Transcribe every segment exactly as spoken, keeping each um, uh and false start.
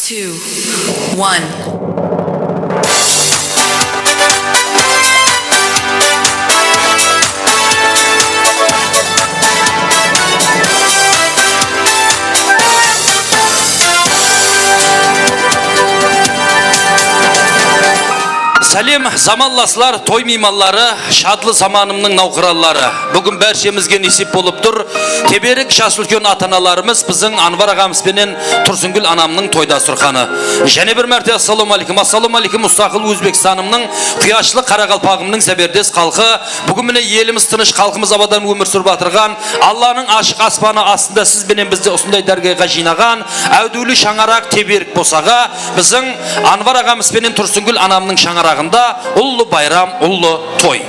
Two, one. Sálem, zamanlaslar, toy miymanları, shadlı zamanımnıń nawqıranları. Búgin bárshemizge nesip bolıp tur. Teberik jas úlken ata-analarımız biziń Anvar aǵamız benen Tursıngúl anamnıń toy dasturxanı. Jáne bir márte assalawma áleykum, assalawma áleykum, mustaqıl Ózbekstanımnıń quyashlı qaraqalpaǵımnıń záberdes xalqı. Búgin mine elimiz tınısh, xalqımız abadan ómir súrip atırǵan, Allanıń ashıq aspanı astında siz benen bizdi usınday dárgayǵa jıynaǵan áwdiwli shańaraq Teberik bosaǵa, biziń Anvar aǵamız benen Tursıngúl anamnıń shańaraǵında ullı bayram, ullı toy.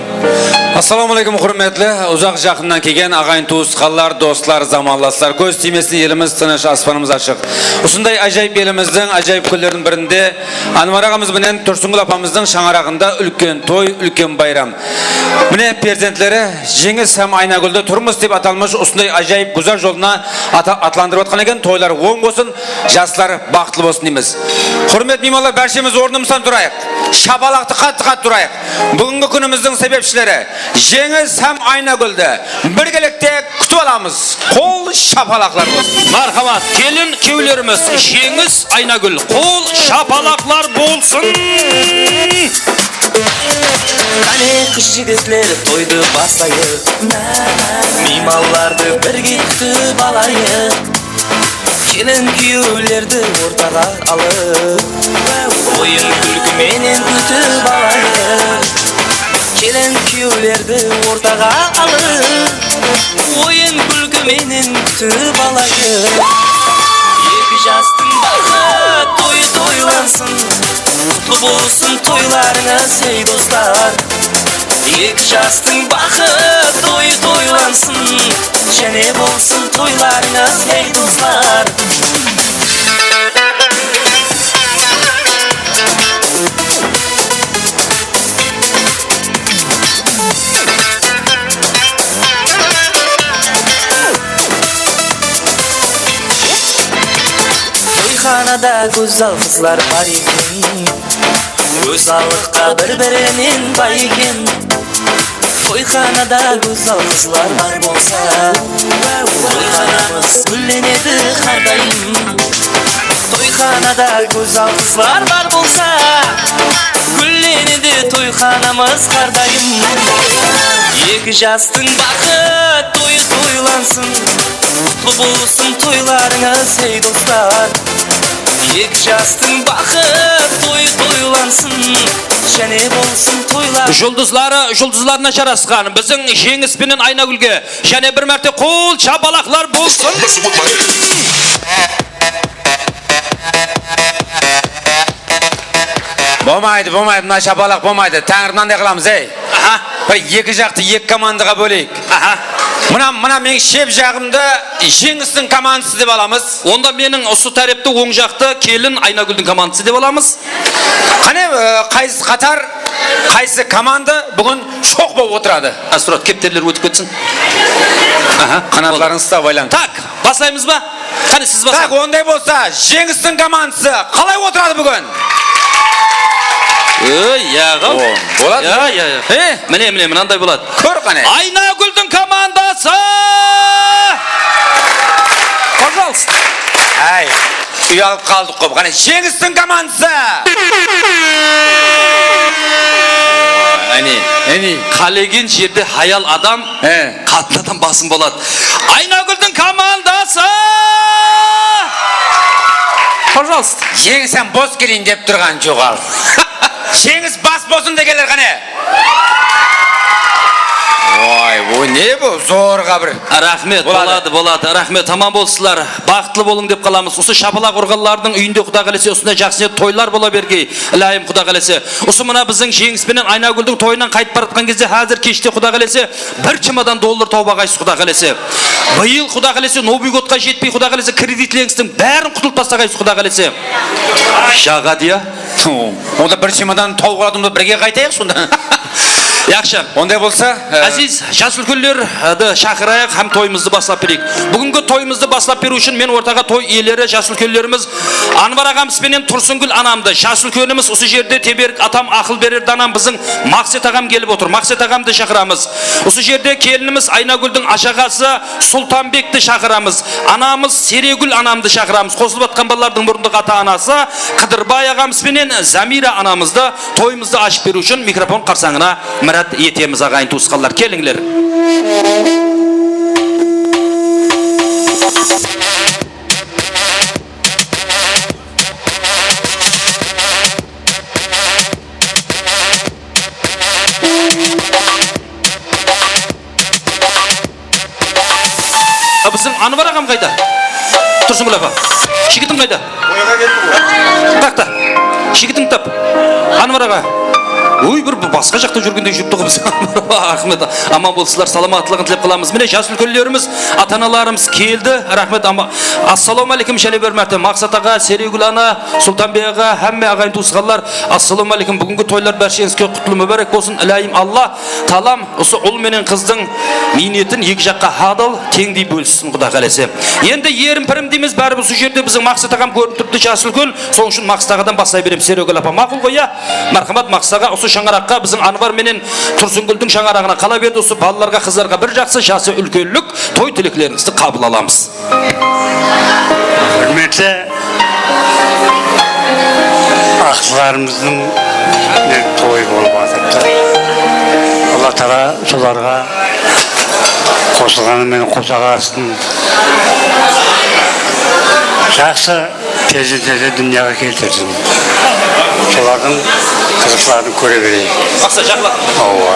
Assalawma áleykum, húrmetli, uzaq-jaqınnan kelgen aǵayin-tuwısqanlar, doslar, zamanlaslar. Kóz tiymesin, elimiz tınısh, aspanımız ashıq. Usınday ájayıp elimizdiń ájayıp kúnleriniń birinde Anvar aǵamız benen Tursıngúl apamızdıń shańaraǵında úlken toy, úlken bayram. Mine, perzentleri Jeńis hám Aynagúldi turmıs dep atalmısh usınday ájayıp gúzar jolına ata-, atlandırıp atqan eken. Toylar oń bolsın, jaslar baxıtlı bolsın deymiz. Húrmetli miymanlar, bárshemiz ornımızdan turayıq. Shapalaqtı qattı-qattı urayıq. Búgingi kúnimizdiń sebepshileri Jeńis hám Aynagúldi birgelikte kútip alamız. Qol shapalaqlar bolsın. Marhamat, kelin kúyewlerimiz Jeńis, Aynagúl, qol shapalaqlar bolsın. Qáne, qız jigitler, toydı baslayıq. Miymanlardı birge kútip alayıq. Kelin kúyewlerdi ortaǵa alıp, oyın kúlki menen kútip alayıq. Kelin kúyewlerdi ortaǵa alıp, oyın kúlki menen kútip alayıq. Eki jastıń baxıt toyı toylansın, qutlı bolsın toylarıńız, ey doslar. Eki jastıń baxıt toyı toylansın, jáne bolsın toylarıńız, ey doslar. Toyxanada gózzal qızlar bar eken, gózzallıqqa bir-birinen bay eken. Toyxanada gózzal qızlar bar bolsa, toyxanamız gúllenedi hár dayım. Toyxanada gózzal qızlar bar bolsa, gúllenedi toyxanamız hár dayım. Eki jastıń baxıt toyı toylansın, qutlı bolsın toylarıńız, ey doslar. Eki jastıń baxıt toyı toylansın, jáne bolsın toylar. Juldızları, juldızlarına jarasqan biziń Jeńis penen Aynagúlge jáne bir márte qol shapalaqlar bolsın. Bolmaydı, bolmaydı, mına shapalaq bolmaydı. Táńir, mınanday qılamız, ey. Aha. Bir eki jaqtı eki komandaǵa bóleyik. Aha. Mına, mına meniń shep jaǵımdı Jeńistiń komandası dep alamız. Onda meniń usı tárepti, oń jaqtı kelin Aynagúldiń komandası dep alamız. Qáne, e, qaysı qatar, qaysı komanda búgin shoq bolıp otıradı? Asturat, kepterler ótip ketsin. Aha, qanatlarıńızdı uslap aylanıń. Tak, baslaymız ba? Qáne, siz baslań. Tak, onday bolsa, Jeńistiń komandası qalay otıradı búgin? Ey, yaǵaw. O, boladı. Ya, ya, ya. E, mine, mine, mınanday boladı. Kór qáne. Aynagúldiń komandası! Пожалуйста. Áy, uyalıp qaldıq ǵoy. Qáne, Jeńistiń komandası! Áne, áne. Qálegen jerde hayal adam, he, qatın adam basım boladı. Aynagúldiń komandası! Пожалуйста. Jeńis hám bos keleyin dep turǵan joq al. Jeńis bas bolsın degenler qáne? Oy, bu ne bu? Zorǵa bir. Raxmet, boladı, boladı. Raxmet, aman bolsınlar. Baxıtlı bolıń dep qalamız. Usı shapalaq urǵanlardıń úyinde, Quda qálese, usınday jaqsı toylar bola bergey, iláyım, Quda qálese. Usı mına biziń Jeńis penen Aynagúldiń toyınan qaytıp baratqan gezde, házir keshte, Quda qálese, bir chemodan dollar tawıp alǵaysız, Quda qálese. Bıyıl, Quda qálese, Novıy godqa jetpey, Quda qálese, kreditlerińizdiń bárin qutılıp taslaǵaysız, Quda qálese. Jaǵadı ya. Onda bir chemodan tawıp aladımız, birge qaytayıq sonda. Yaqshı. Onday bolsa, e, áziz jas úlkenlerdi shaqırayıq hám toyımızdı baslap bereyik. Búgingi toyımızdı baslap beriw ushın men ortaǵa toy iyeleri, jas úlkenlerimiz Anvar aǵamız benen Tursıngúl anamdı, jas úlkenimiz usı jerde Teberik atam, aqıl berer danam, biziń Maqset aǵam kelip otır. Maqset aǵamdı shaqıramız. Usı jerde kelinimiz Aynagúldiń ashaǵası Sultanbekti shaqıramız. Anamız Seregúl anamdı shaqıramız. Qosılıp atqan balalardıń murındıǵı ata-anası Qıdırbay aǵamız benen Zamira anamızdı toyımızdı ashıp beriw ushın mikrofon qarsańına mirát etemiz, aǵayin tuwısqanlar. Kelińler. A, biziń Anvar aǵam qayda? Tursıngúl apa. Jigitiń qayda? Qaqta. Jigitiń tap. Anvar aǵa. Oy, bir, bir basqa jaqta júrgendey júripti ǵo biz. Anvar aǵa, raxmet. Aman bolsınlar, salamatlıǵın tilep qalamız. Mine, jas úlkenlerimiz, ata-analarımız keldi. Raxmet, ama-, Assalawma áleykum, jáne bir márte. Maqsat aǵa, Seregúl ana, Sultanbek aǵa, hámme aǵayin tuwısqanlar, assalawma áleykum. Búgingi toylar bársheńizge qutlı múbárek bolsın. Iláyım Alla taalam usı ul menen qızdıń miynetin eki jaqqa hadıl, teńdey bólissin, Quda qálese. Endi erim-pirim deymiz, bári usı jerde biziń Maqset aǵam kórinip turıptı, jas úlken. Sonıń ushın Maqset aǵadan baslay beremiz, Seregúl apa. Maqul ǵoy, ya? Márhamat, Maqset aǵa, usı shańaraqqa biziń Anvar menen Tursıngúldiń shańaraǵına qalap endi usı balalarǵa, qızlarǵa bir jaqsı, jası úlkenlik toy tileklerińizdi qabıl alamız. Húrmetli aqsılarımızdıń mine toyı bolıp atırıptı. Alla taala solarǵa qosılǵanı menen qosa qalsın. Jaqsı perzentlerdi dúnyaǵa keltirsin. Solardıń qızıqların kóre bereyik. Maqset, jaqınlat. Awa.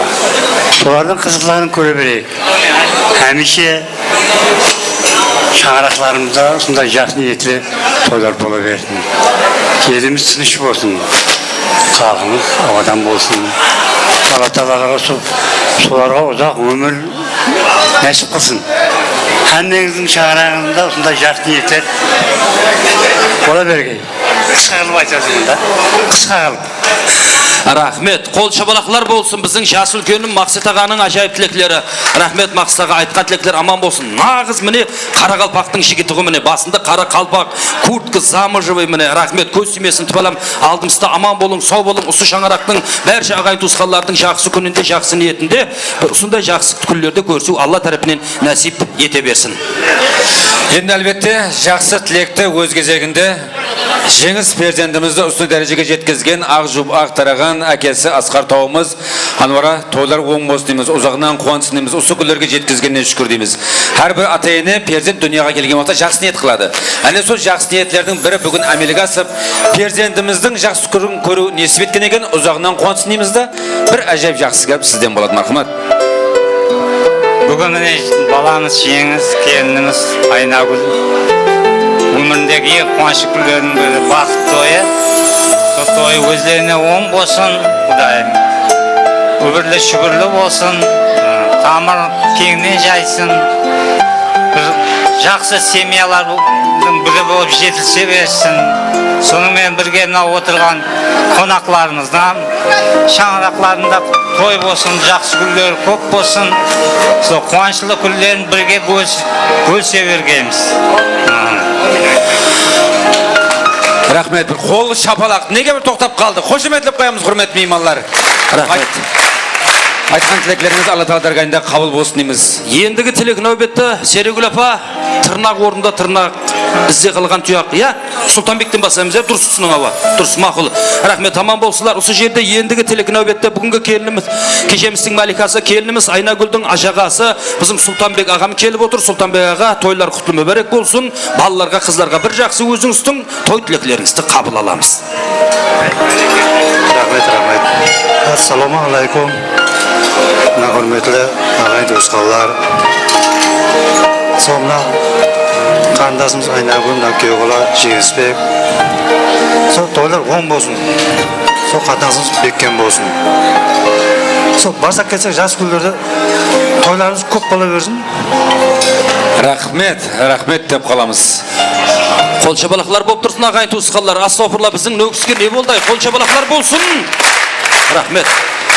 Solardıń qızıqların kóre bereyik. Hámiyshe shańaraqlarımızda usınday jaqsı niyetli toylar bola bersin. Elimiz tınısh bolsın. Xalqımız abadan bolsın. Alla taala sol, solarǵa uzaq ómir násip qılsın. Hámmeńizdiń shańaraǵıńızda usınday jaqsı niyetler bola bergey. Qısqa qılıp aytasın da. Qısqa qılıp. Raxmet. Qol shabalaqlar bolsın biziń jas úlkenim Maqset aǵanıń ájayıp tilekleri. Raxmet, Maqset aǵa, aytqan tilekler aman bolsın. Naǵız mine qaraqalpaqtıń jigiti ǵo mine. Basında qara qalpaq, kurtka, zamojevıy mine. Raxmet, kóz tiymesin, tıpalam. Aldımızda aman bolıń, saw bolıń. Usı shańaraqtıń bárshe aǵayin tuwısqanlardıń jaqsı kúninde, jaqsı niyetinde usınday jaqsı kúnlerde kórisew Alla tárepinen násiyp ete bersin. Endi, álbette, jaqsı tilekti óz gezeginde jeńis perzentimizdi usı dárejege jetkizgen, aq juwıp aq taraǵan ákesi Asqar tawımız Anvar aǵa, toylar oń bolsın deymiz, uzaǵınan quwansın deymiz, usı kúnlerge jetkizgenine shúkir deymiz. Hár bir ata-ene perzent dúnyaǵa kelgen waqıtta jaqsı niyet qıladı. Áne, sol jaqsı niyetlerdiń biri búgin ámelge asıp, perzentimizdiń jaqsı kúnin kóriw nesip etken eken, uzaǵınan quwansın deymiz de, bir ájayıp jaqsı gáp sizden boladı, marhamat. Búgin mine balamız Jeńis, kelinimiz Aynagúl ómirindegi eń quwanıshlı kúnleriniń biri, baxıt toyı. Sol toyı ózlerine oń bolsın, Qudayım. Úbirli-shúbirli bolsın, tamır keńnen jaysın. Bir jaqsı semyalardıń biri bolıp jetilise bersin. Sonıń menen birge mına otırǵan qonaqlarımızdan shańaraqlarında toy bolsın, jaqsı kúnleri kóp bolsın. Sol quwanıshlı kúnlerin birge bólis-, bólise bergeymiz. Raxmet, bir qol shapalaq. Nege bir toqtap qaldı? Xoshametlep qoyamız, húrmetli miymanlar. Raxmet. Ayt-, aytqan tileklerińiz Alla taala dárgayında qabıl bolsın deymiz. Endigi tilek náwbette Seregúl apa, tırnaq ornında tırnaq, izde qalǵan tuyaq, ya? Sultanbekten baslaymız, ya? Durıs túsiniń, awa. Durıs, maqul. Raxmet, aman bolsınlar. Usı jerde endigi tilek náwbette búgingi kelinimiz, keshemizdiń málikası, kelinimiz Aynagúldiń ashaǵası, biziń Sultanbek aǵam kelip otır. Sultanbek aǵa, toylar qutlı múbárek bolsın. Balalarǵa, qızlarǵa bir jaqsı ózińizdiń toy tileklerińizdi qabıl alamız. Raxmet, raxmet. Assalawma áleykum. Mına húrmetli aǵayin tuwısqanlar. Sol mına qarındasımız Aynagúl, mına kúyew bala Jeńisbek. Sol toylar oń bolsın. Sol qatnasımız bekkem bolsın. Sol barsaq kelsek jas kúnlerde toylarımız kóp bola bersin. Raxmet, raxmet dep qalamız. Qol shabalaqlar bolıp tursın, aǵayin tuwısqanlar. Astawfirullah, biziń Nókiske ne boldı-ay? Qol shabalaqlar bolsın. Raxmet.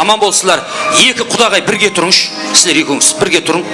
Aman bolsınlar. Eki qudaǵay birge turıńız. Sizler ekewińiz birge turıń.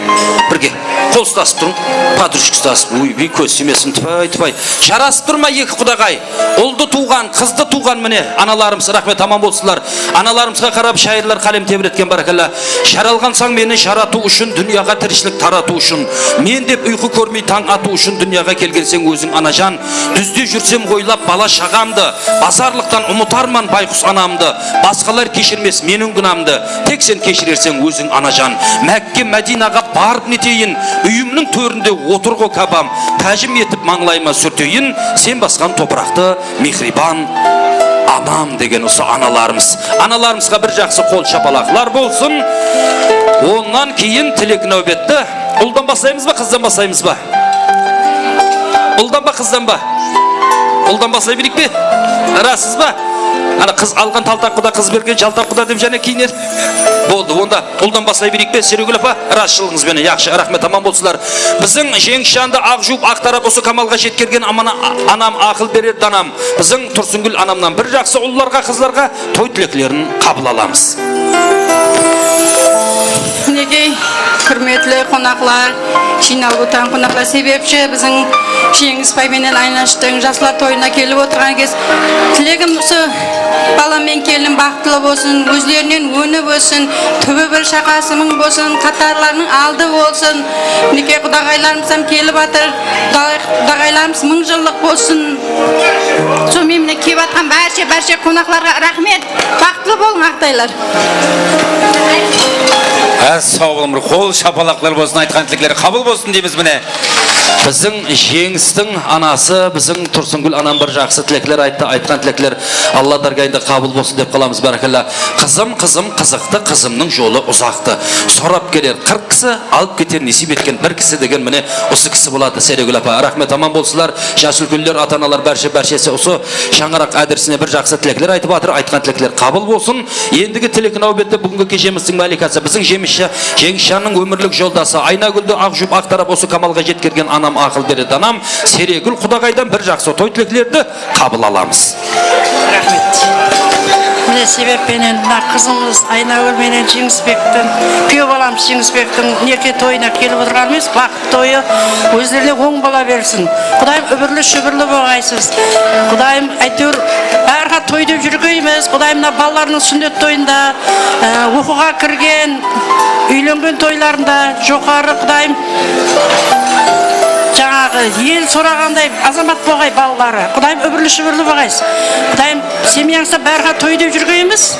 Birge. Qol ustasıp turıń. Podruchka ustasıp. Uy, biy, kóz tiymesin. Tıpay, tıpay. Jarasıp tur ma eki qudaǵay? Uldı tuwǵan, qızdı tuwǵan mine. Analarımız, raxmet, aman bolsınlar. Analarımızǵa qarap shayırlar qálem tebretken, bárekella. Jaralǵansań meni jaratıw ushın, dúnyaǵa tirishilik taratıw ushın. Men dep uyqı kórmey tań atıw ushın dúnyaǵa kelgenseń óziń, anajan. Dúzde júrsem oylap bala-shaǵamdı, bazarlıqtan umıtarman bayqus anamdı. Basqalar keshirmes meniń gúnamdı, tek sen keshirerseń óziń, anajan. Mákke, Mádiynaǵa barıp neteyin, úyimniń tórinde otır ǵo Kábam. Tájim etip mańlayıma súrteyin, sen basqan topıraqtı, mehriyban anam, degen usı analarımız. Analarımızǵa bir jaqsı qol shapalaqlar bolsın. Onnan keyin tilek náwbetti. Uldan baslaymız ba, qızdan baslaymız ba? Uldan ba, qızdan ba? Uldan baslay bereyik pe? Rassız ba? Ana, qız alǵan taltaq quda, qız bergen jaltaq quda dep jáne kiyiner. Boldı, onda uldan baslay bereyik pe, Seregúl apa? Rasshılıǵıńız benen. Yaqshı, raxmet, aman bolsınlar. Biziń Jeńisjandı aq juwıp, aq tarap usı kamalǵa jetkergen amana-, anam aqıl berer danam. Biziń Tursıngúl anamnan bir jaqsı ullarǵa, qızlarǵa toy tileklerin qabıl alamız. Minekey, húrmetli qonaqlar, jıynalıp otırǵan qonaqlar, sebepshi biziń Jeńis bay menen Aynashtıń jaslar toyına kelip otırǵan kez, tilegim usı, balam menen kelinim baxıtlı bolsın, ózlerinen ónip óssin, túbi bir shaqası mıń bolsın, qatarlarınıń aldı bolsın. Minekey, qudaǵaylarımız hám kelip atır. Qudaǵay-, qudaǵaylarımız mıń jıllıq bolsın. Sonıń menen mine kelip atqan bárshe, bárshe qonaqlarǵa raxmet. Baxıtlı bolıń, aqtaylar. Há, saw bolıń, bir qol shapalaqlar bolsın, aytqan tilekleri qabıl bolsın deymiz mine. Biziń Jeńistiń anası, biziń Tursıngúl anam bir jaqsı tilekler ayttı, aytqan tilekler Alla dárgayında qabıl bolsın dep qalamız, bárekella. Qızım, qızım qızıqtı, qızımnıń jolı uzaqtı. Sorap keler qırq kisi, alıp keter nesiyp etken bir kisi degen mine usı kisi boladı, Seregúl apa. Raxmet, aman bolsınlar. Jas úlkenler, ata-analar, bárshe, bárshesi usı shańaraq ádirisine bir jaqsı tilekler aytıp atır. Aytqan tilekler qabıl bolsın. Endigi tilek náwbetti búgingi keshemizdiń málikası, biziń Jeńis-, Jeńisjannıń ómirlik joldası, Aynagúldi aq juwıp, aq tarap usı kamalǵa jetkergen anam aqıl berer danam Seregúl qudaǵaydan bir jaqsı toy tileklerdi qabıl alamız. Raxmet. Mine, sebep penen mına qızımız Aynagúl menen Jeńisbektiń, kúyew balamız Jeńisbektiń neke toyına kelip otırǵanımız, baqıt toyı ózlerine oń bola bersin. Qudayım, úbirli-shúbirli bolǵaysız. Qudayım, áytewir, bárha toy dep júrgeymiz. Qudayım, mına balalardıń súnnet toyında, e, oqıwǵa kirgen, úylengen toylarında, joqarı, Qudayım, jańaǵı el soraǵanday azamat bolǵay balaları. Qudayım, úbirli-shúbirli bolǵaysız. Qudayım, semyańızda bárha toy dep júrgeymiz.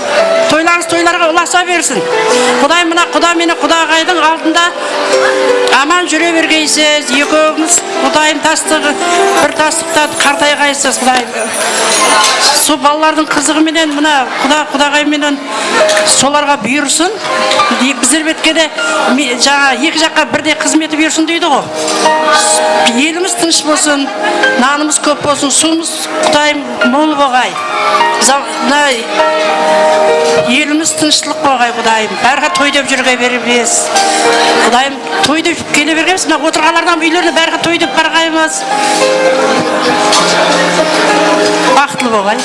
Toylarıńız toylarǵa ulasa bersin. Qudayım, mına quda menen qudaǵaydıń aldında aman júre bergeysiz. Ekewińiz, Qudayım, tastıǵı, bir tastıqta qartayǵaysız, Qudayım. Sol balalardıń qızıǵı menen, mına quda, qudaǵay menen solarǵa buyırsın. Bizler betke de, jańa, eki jaqqa birdey xızmeti buyırsın deydi ǵo. Elimiz tınısh bolsın, nanımız kóp bolsın, suwımız, Qudayım, mol bolǵay. Mına elimiz tınıshlıq bolǵay, Qudayım. Bárha toy dep júrge beremiz. Qudayım, toy dep kele bergenbiz, mına otırǵanlardan úylerine bárha toy dep barǵaymız. Baxıtlı bolǵay.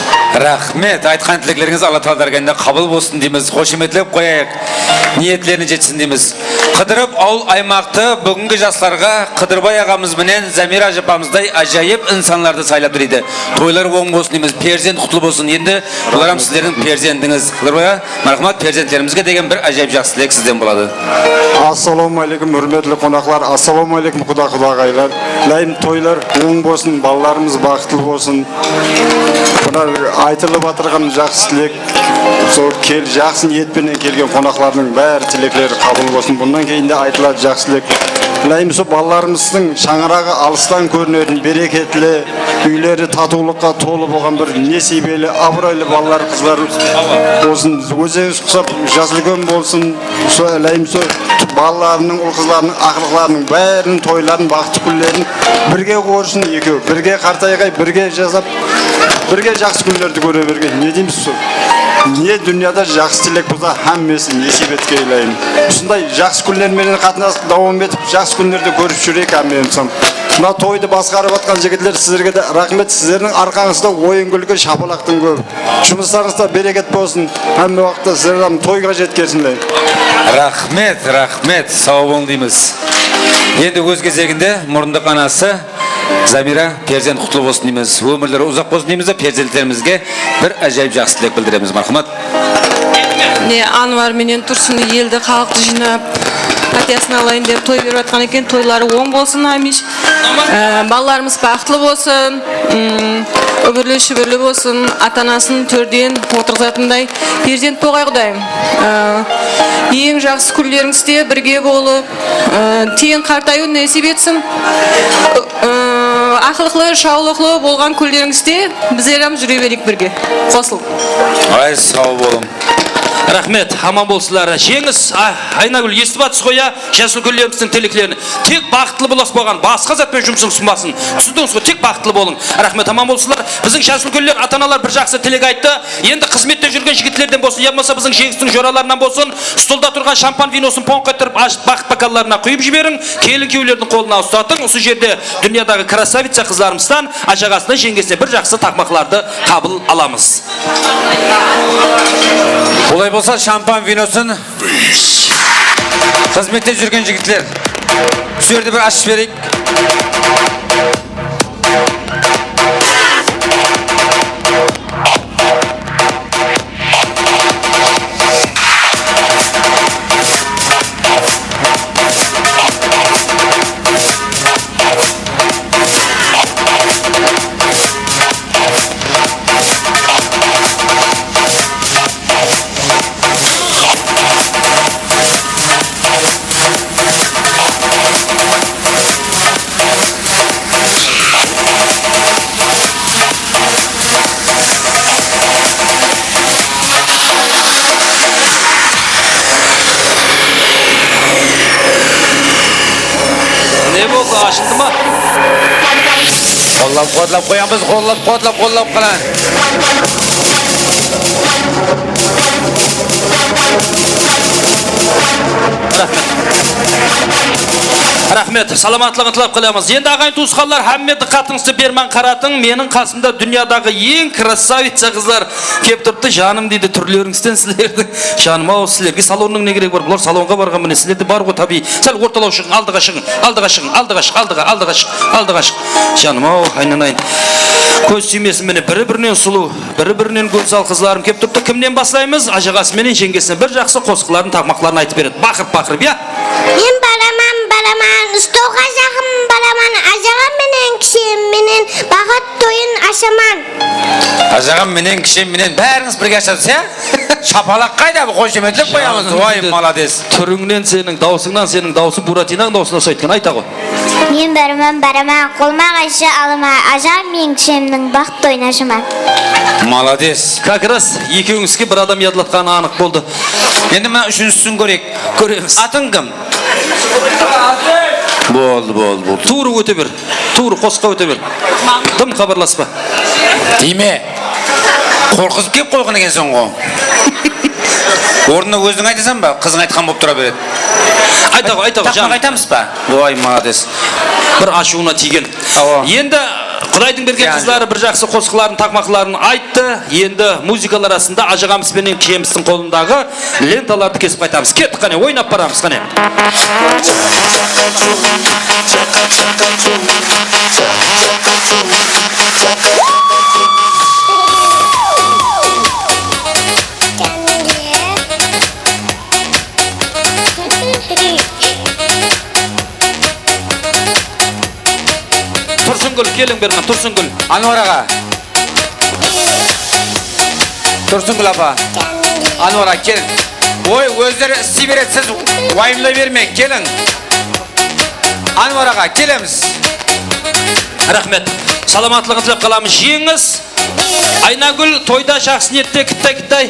Raxmet, aytqan tileklerińiz Alla taala dárgayında qabıl bolsın deymiz. Xoshametlep qoyayıq. Niyetlerine jetsin deymiz. Qıdırıp awıl aymaqtı búgingi jaslarǵa Qıdırbay aǵamız benen Zamira ájapamızday ájayıp insanlardı saylaptı deydi. Toylar oń bolsın deymiz. Perzent qutlı bolsın. Endi bular hám sizlerdiń perzendińiz. Qıdırbay aǵa, marhamat, perzentlerimizge degen bir ájayıp jaqsı tilek sizden boladı. Assalawma áleykum, húrmetli qonaqlar. Assalawma áleykum, quda-qudaǵaylar. Ilayım, toylar oń bolsın, balalarımız baxıtlı bolsın. Mına aytılıp atırǵan jaqsı tilek, sol kel-, jaqsı niyet penen kelgen qonaqlardıń bári tilekleri qabıl bolsın. Bunnan keyin de aytıladı jaqsı tilek. Ilayım, sol balalarımızdıń shańaraǵı alıstan kórinetin, bereketli, úyleri tatıwlıqqa tolı bolǵan bir nesiybeli, abıraylı balalar, qızlar bolsın. Ózińiz qusap, jas úlken bolsın. Sol, ilayım, sol balalarınıń, ul-qızlarınıń aqlıqlarınıń báriniń toyların, baxıtlı kúnlerin birge kórsün ekewi. Birge qartayǵay, birge jasap, birge jaqsı kúnlerdi kóre bergey. Ne deymiz, sol? Ne dúnyada jaqsı tilek bolsa, hámmesin nesiyp etke ilayım. Usınday jaqsı kúnler menen qatnasıp dawam etip, jaqsı kúnlerde kórip júreyik hámmemiz. Mına toydı basqarıp atqan jigitler, sizlerge de raxmet. Sizlerdiń arqańızda oyın-kúlki, shapalaqtıń kóp. Jumıslarıńızda bereket bolsın. Hámme waqıtta sizlerdi toyǵa jetkersin. Raxmet, raxmet, saw bolıń deymiz. Endi óz gezeginde murındıq anası Zamira, perzent qutlı bolsın deymiz. Ómirleri uzaq bolsın deymiz de, perzentlerimizge bir ájayıp jaqsı tilek bildiremiz. Marhamat. Mine, Anvar menen Tursın eldi, xalıqtı jıynap, pátiyasın alayın dep toy berip atqan eken. Toyları oń bolsın, hámiyshe. Á, balalarımız baxıtlı bolsın, ım, úbirli-shúbirli bolsın, ata-anasın tórden otırǵızatınday perzent bolǵay, Qudayım. Á, eń jaqsı kúnlerińizde birge bolıp, á, teń qartayıw nesiyp etsin. Á, aqlıqlı, shawlıqlı bolǵan kúnlerińizde bizler hám júre bereyik birge, qosılıp. Ay, saw bolıń. Raxmet, aman bolsınlar. Jeńis, a, Aynagúl, esitip atırsız ǵoy, ya, jas úlkenlerimizdiń tileklerin. Tek baxıtlı bolasız maǵan, basqa zat penen jumısıńız usınbasın. Túsindińiz ǵoy, tek baxıtlı bolıń. Raxmet, aman bolsınlar. Biziń jas úlkenler, ata-analar bir jaqsı tilek ayttı. Endi xızmette júrgen jigitlerden bolsın, yamasa biziń Jeńistiń joralarınan bolsın, stulda turǵan shampan vinosın ponq ettirip, ashıp, baxıt bokallarına quyıp jiberiń. Kelin-kúyewlerdiń qolına ustatıń. Usı jerde dúnyadaǵı krasavitsa qızlarımızdan ájaǵasına, jeńgesine bir jaqsı taqmaqlardı qabıl alamız. Olay bolsa, shampan vinosın xızmette júrgen jigitler, usı jerdi bir ashıp jibereyik. Ne boldı, ashıldı ma? Qollap-quwatlap qoyamız, qollap-quwatlap, qollap qana. Raxmet. Raxmet, salamatlıǵın tilep qalamız. Endi, aǵayin-tuwısqanlar, hámme dıqqatıńızdı berman qaratıń. Meniń qasımda dúnyadaǵı eń krasavitsa qızlar kep turıptı. Janım, deydi, túrlerińizden sizlerdiń. Janım-aw, sizlerge salonnıń ne keregi bar? Bular salonǵa barǵan, mine, sizlerde bar ǵoy, tabiiy. Sál ortalaw shıǵıń, aldıǵa shıǵıń, aldıǵa shıǵıń, aldıǵa shıq, aldıǵa, aldıǵa shıq, aldıǵa shıq. Janım-aw, aynanayın. Kóz tiymesin, mine, biri-birinen sulıw, biri-birinen gózzal qızlarım kep turıptı. Kimnen baslaymız? Ájaǵası menen jeńgesine bir jaqsı qosıqların, taqmaqların aytıp beredi. Baqırıp-baqırıp, ya? Men baraman, baraman, stolǵa jaqın baraman, ájaǵam menen, kishiyim menen baxıt toyın ashaman. Ájaǵam menen, kishiyim menen bárińiz birge ashasız, ya? Shapalaq qayda, bir xoshametlep qoyamız. Oy, malades. Túrińnen seniń, dawısıńnan seniń dawısıń Buratinań dawısına usaydı eken, ayta ǵoy. Men baraman, baraman, qolma ǵayshı alaman, ájam meniń kishiyimniń baxıt toyın ashaman. Malades. Как раз ekewińizge bir adam yadlatqanı anıq boldı. Endi mına úshinshisin kóreyik. Kóremiz. Atıń kim? Boldı, boldı, boldı. Tuwrı óte ber. Tuwrı qosıqqa óte ber. Dım xabarlaspa. Tiyme. Qorqızıp kelip qoyǵan ekenseń ǵo. Ornına óziń aytasań ba? Qızıń aytqan bolıp tura beredi. Ayta ǵo, ayta ǵo, janım. Aytamız ba? Oy, malades. Bir ashıwına tiygen. Awa. Endi Qudaydıń bergen qızları bir jaqsı qosıqların, taqmaqların ayttı. Endi muzıkalar arasında ájaǵamız benen kishiyimizdiń qolındaǵı lentalardı kesip qaytamız. Kettik, qáne, oynap baramız, qáne. Tursıngúl, keliń berman, Tursıngúl. Anwar aǵa. Tursıngúl apa. Anwar aǵa, keliń. Oy, ózleri isley beredi, siz wayımlay bermeń, keliń. Anwar aǵa, kelemiz. Raxmet. Salamatlıǵın tilep qalamız. Jeńis. Aynagúl, toyda jaqsı niyette, kittay-kittay.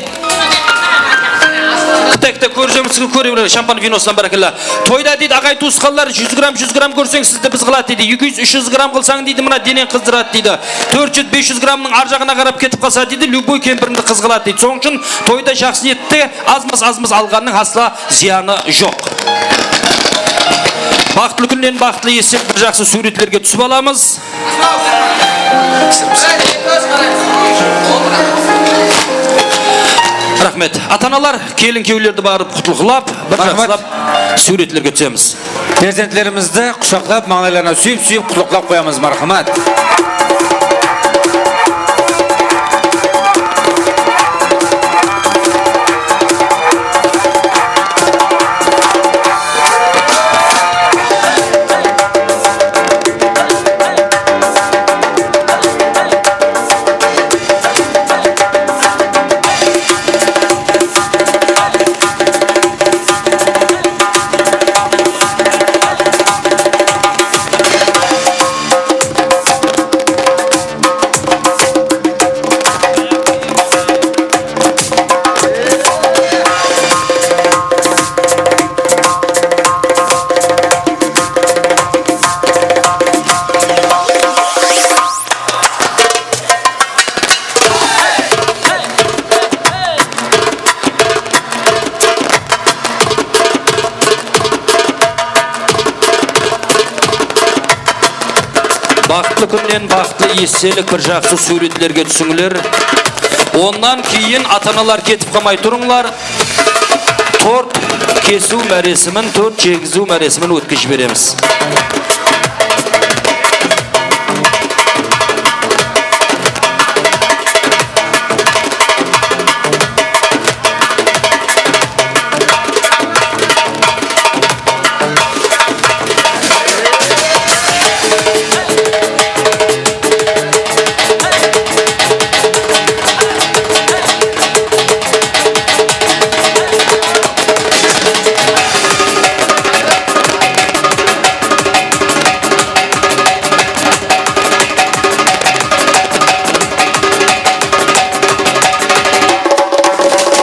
Qıtay, Qıtay, kórip júrmiz, kóre beremiz, shampan vinosınan, bárekella. Toyda deydi, aǵayin tuwısqanlar, júz gramm, júz gramm kórseńiz, sizdi biz qıladı deydi. Eki júz, úsh júz gramm qılsań deydi, mına deneń qızdıradı deydi. Tórt júz, bes júz grammnıń arjaǵına qarap ketip qalsa deydi, lyuboy kempirińdi qız qıladı deydi. Sonıń ushın toyda jaqsı niyette az-maz, az-maz alǵannıń asla zıyanı joq. Baxıtlı kúnnen baxıtlı esse bir jaqsı súwretlerge túsip alamız. Raxmet. Ata-analar, kelin-kúyewlerdi barıp qutlıqlap, bir jaqsılap súwretlerge túsemiz. Perzentlerimizdi qushaqlap, mańlaylarına súyip-súyip qutlıqlap qoyamız. Marhamat. Baxıtlı kúnnen baxıtlı estelik, bir jaqsı súwretlerge túsińler. Onnan keyin ata-analar ketip qalmay turıńlar. Tort kesiw máresimin, tort jegizw máresimin ótkizip jiberemiz.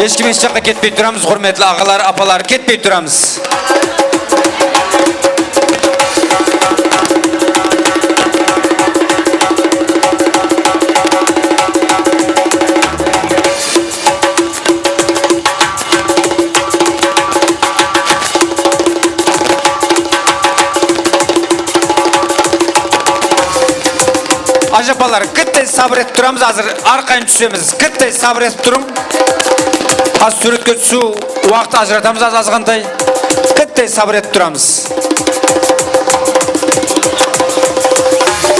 Hesh kim hesh jaqqa ketpey turamız, húrmetli aǵalar, apalar, ketpey turamız. Ájapalar, kittey sabır etip turamız, házir arqayın túsemiz. Kittey sabır etip turıń. Házir súwretke túsiw waqtı ajıratamız az, azǵantay. Kittey sabır etip turamız.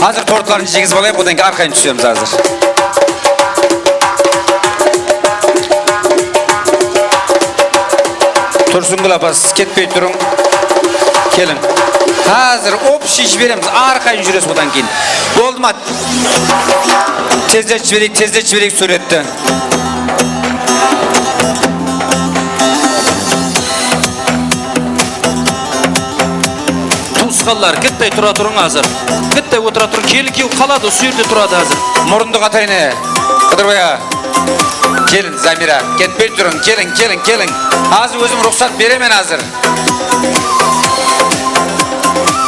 Házir tortların jeygizip alayıq, odan keyin arqayın túsemiz házir. Tursıngúl apa, siz ketpey turıń. Keliń. Házir общий jiberemiz, arqayın júresiz odan keyin. Boldı ma? Tezletip jibereyik, tezletip jibereyik súwretti. Tuwısqanlar, kittey tura turıń házir. Kittey otıra turıń, kelin-kúyew qaladı, usı jerde turadı házir. Murındıq ata-ene, Qıdırbay aǵa. Kelin, Zamira, ketpey turıń, keliń, keliń, keliń. Házir ózim ruxsat beremen házir.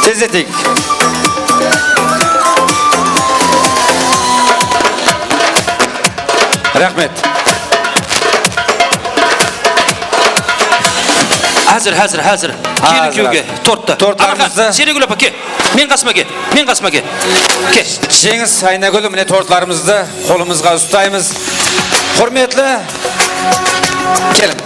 Tezleteyik. Raxmet. Házir, házir, házir. Kelin-kúyewge torttı. Tortlarımızdı. Seregúl apa, kel. Men qasıma kel. Men qasıma kel. Kel. Jeńis, Aynagúl, mine tortlarımızdı qolımızǵa ustaymız. Húrmetli, keliń,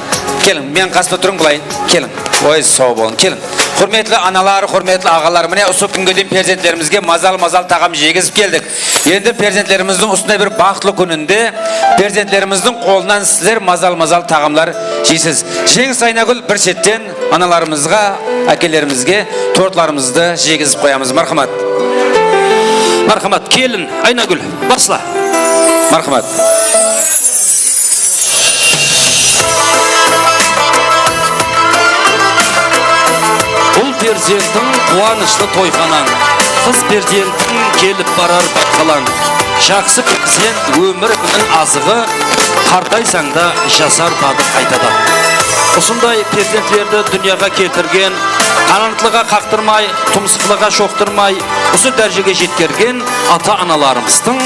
keliń, men qasımda turıń, bılay keliń. Oy, saw bolıń, keliń. Húrmetli analar, húrmetli aǵalar, mine usı kúnge deyin perzentlerimizge mazal-mazal taǵam jeygizip keldik. Endi perzentlerimizdiń usınday bir baxıtlı kúninde perzentlerimizdiń qolınan sizler mazal-mazal taǵamlar jeysiz. Jeńis, Aynagúl, bir shetten analarımızǵa, ákelerimizge tortlarımızdı jeygizip qoyamız. Marhamat. Marhamat, kelin, Aynagúl, basla. Marhamat. Ul perzentiń quwanıshlı toyxanań, qız perzentiń kelip barar bayqalań. Jaqsı perzent ómir-kúnniń azıǵı, qartaysań da jasar tadı qaytadan. Usınday perzentlerdi dúnyaǵa keltirgen, qanaatlıǵa qaqtırmay, tumsıqlıǵa shoqtırmay, usı dárejege jetkergen ata-analarımızdıń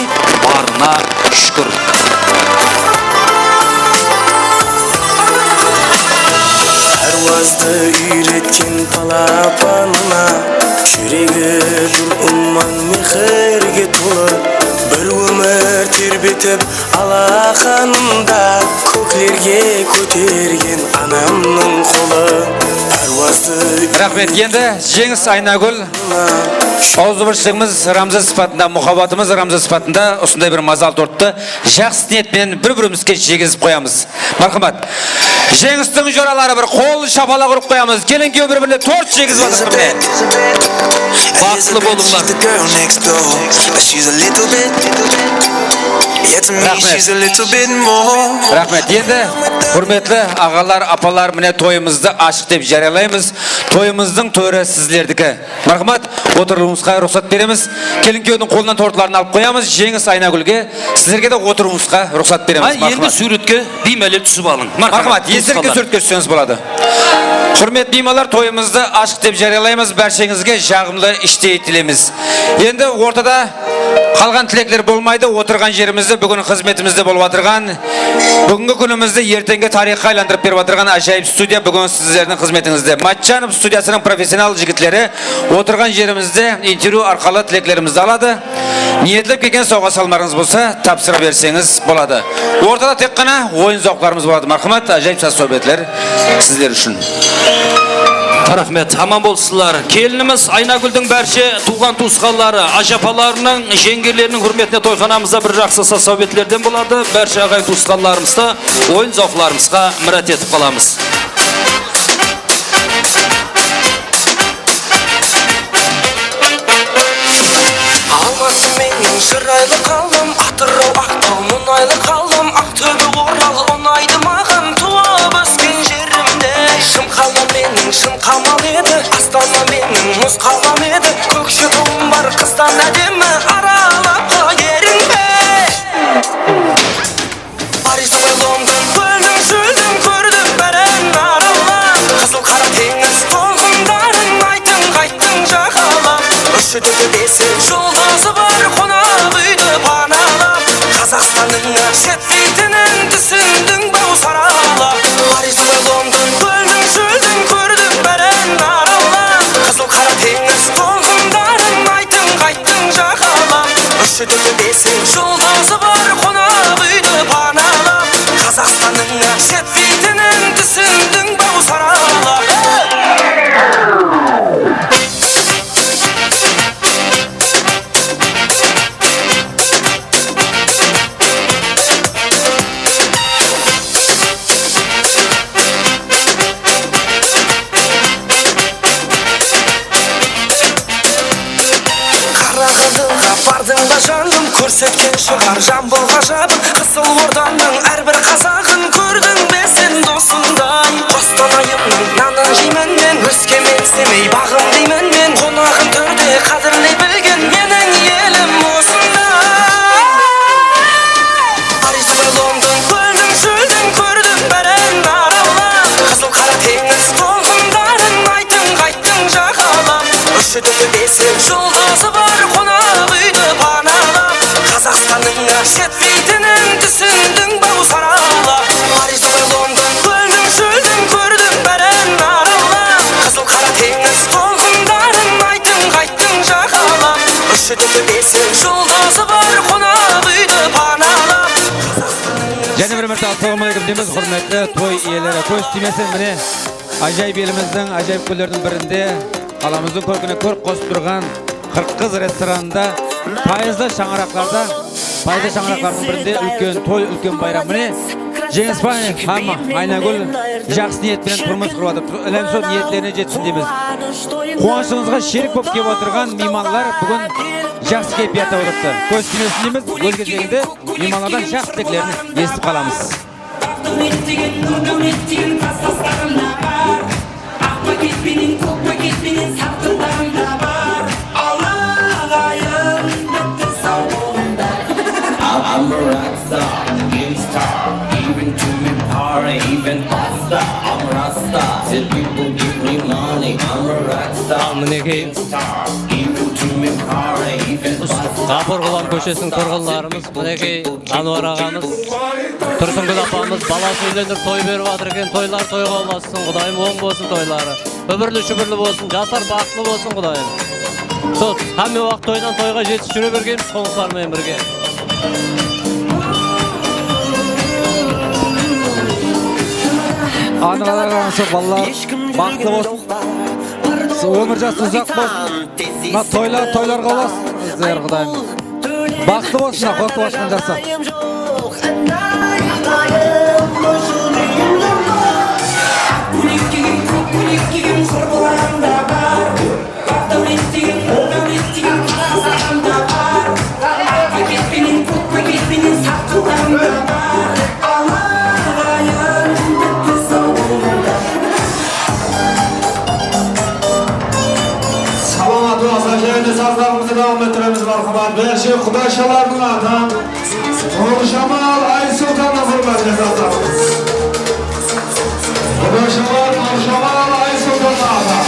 barına shúkir. Párwazdı úyretken balapanına, júregi bir umman mehirge tolı, bir ómir terbetip, Alaqanında kóklerge kótergen anamnıń qolı, párwazdı. Raxmet. Endi Jeńis Aynagúl, awızbirshiliǵimiz ramzı sıpatında, muhabbatımız ramzı sıpatında usınday bir mazal torttı jaqsı niyet penen bir-birimizge jegizip qoyamız. Marhamat. Jeńistiń joraları bir qol shapalaq urıp qoyamız. Kelin-kúyew bir-birine tort jegizip atır, mine. Baxıtlı bolıńlar. Raxmet. Raxmet. Endi, húrmetli aǵalar, apalar, mine, toyımızdı ashıq dep járiyalaymız. Toyımızdıń tóri sizlerdiki. Marhamat, otırıwıńızǵa ruxsat beremiz. Kelin-kúyewdiń qolınan tortların alıp qoyamız. Jeńis Aynagúlge, sizlerge de otırıwıńızǵa ruxsat beremiz. Ay, endi súwretke biymálel túsip alıń. Marhamat, endi súwretke tússeńiz boladı. Húrmetli miymanlar, toyımızdı ashıq dep járiyalaymız. Bársheńizge jaǵımlı ishtey tileymiz. Endi ortada qalǵan tilekler bolmaydı. Otırǵan jerimizde búgin xızmetimizde bolıp atırǵan, búgingi kúnimizdi erteńgi tariyxqa aylandırıp berip atırǵan ájayıp studiya búgin sizlerdiń xızmetińizde. Matchanov studiyasınıń professional jigitleri otırǵan jerimizde intervyu arqalı tileklerimizdi aladı. Niyetlep kelgen sawǵa-salmarıńız bolsa, tapsıra berseńiz boladı. Ortada tek ǵana oyın-zawıqlarımız boladı. Marhamat, ájayıp saz-sáwbetler sizler ushın. Raxmet, aman bolsınlar. Kelinimiz Aynagúldiń bárshe tuwǵan-tuwısqanları, ájapalarınıń, jeńgeleriniń húrmetine toyxanamızda bir jaqsı saz-sáwbetlerden boladı. Bárshe aǵayin-tuwısqanlarımızdı oyın-zawıqlarımızǵa mirát etip qalamız. Almatı meniń shıraylı qalım, Atıraw, Aqtaw, munaylı qalım, Aqtóbe, Oral unaydı maǵan, tuwıp ósken jerimde. Shımqala meniń shın qamal edi, Astana meniń muz qalam edi, Kókshetawım bar qızdan ádemi, aralap qa erinbe. Parij, Dubay, London, kóldiń shóldiń kórdim bárin aralap. Qızıl Qara teńiz tolqınların aytıń qayttıń jaǵalap. Úsh, tórt, bes juldızı bar qonaq úydi panalap. Qazaqstannıń jetpeytinin túsindiń ba, usı aralap? Parij, Dubay, London, kóldiń shóldiń kórdim bárin aralap. Qızıl Qara teńiz tolqınların aytıń qayttıń jaǵalap. Úsh, tórt, bes juldızı bar qonaq úydi panalap. Qazaqstannıń jetpeytinin túsindiń ba, usı aralap? Qaraǵandıǵa bardıń ba, janım, kórsetken shıǵar jambıl ǵajabın. Qızıl Ordanıń hár bir qazaǵın kórdiń be sen, dosımday? Qostanayımnıń nanın jeymen men, Óskemen, Semey baǵım deymen men. Qonaǵın túrde qádirley bilgen meniń elim usınday. Parij, Dubay, London, kóldiń shóldiń kórdim bárin aralap. Qızıl Qara teńiz tolqınların aytıń qayttıń jaǵalap. Úsh, tórt, bes juldızı bar qonaq úydi panalap. Qazaqstannıń jetpeytinin túsindiń ba, usı aralap? Parij, Dubay, London, kóldiń shóldiń kórdim bárin aralap. Qızıl Qara teńiz tolqınların aytıń qayttıń jaǵalap. Úsh, tórt, bes juldızı bar qonaq úydi panalap. Jáne bir márte assalamu aleykum deymiz, húrmetli toy iyeleri. Kóz tiymesin, mine, ájayıp elimizdiń ájayıp kúnleriniń birinde qalamızdıń kórkine kórk qosıp turǵan Qırq qız restoranında payızlı shańaraqlarda, payızlı shańaraqlardıń birinde úlken toy, úlken bayram. Mine, Jeńisbay hám Aynagúl jaqsı niyet penen turmıs qurıp atır. Ilahım sol niyetlerine jetsin deymiz. Quwanıshıńızǵa sherik bolıp kelip otırǵan miymanlar búgin jaqsı keypiyatta otırıptı. Kóz tiymesin deymiz, óz gezeginde miymanlardan jaqsı tileklerin esitip qalamız. Aq dówlet degen, nur dówlet degen tastastарında bar. Aq paket penen, kók paket penen saqtıldarında bar. Al aǵayin, bitti, saw bolıńdar. I'm a rock star, gangsta, even to me party, even I'm a rock star. The people give me money. I'm a rock star. Al, minekey. Even to me party, even Ǵapur Ǵulam kóshesiniń turǵınlarımız, minekey, Ánwar aǵamız, Tursıngúl apamız balasın úylendirip toy berip atır eken. Toylar toyǵa ulasın, Qudayım, oń bolsın toyları. Úbirli-shúbirli bolsın, jaslar baxıtlı bolsın, Qudayım. Sol hámme waqıt toydan toyǵa jetis júre bergeymiz, qońsılar menen birge. Ánwar aǵamız, balalar baxıtlı bolsın. Ómir jası uzaq bolsın. Mına toylar, toylarǵa ulasın sizler, Qudayım. Baxıtlı bolsın, mına qotıp atqan jaslar. Salamat bolsın, jáne sazlarımızdı dawam ettiremiz, marhamat. Bárshe qudayshılardıń atı Nurjamal Aysultannan húrmetine sazlarımız. Qudayshılar Nurjamal Aysultannan atı.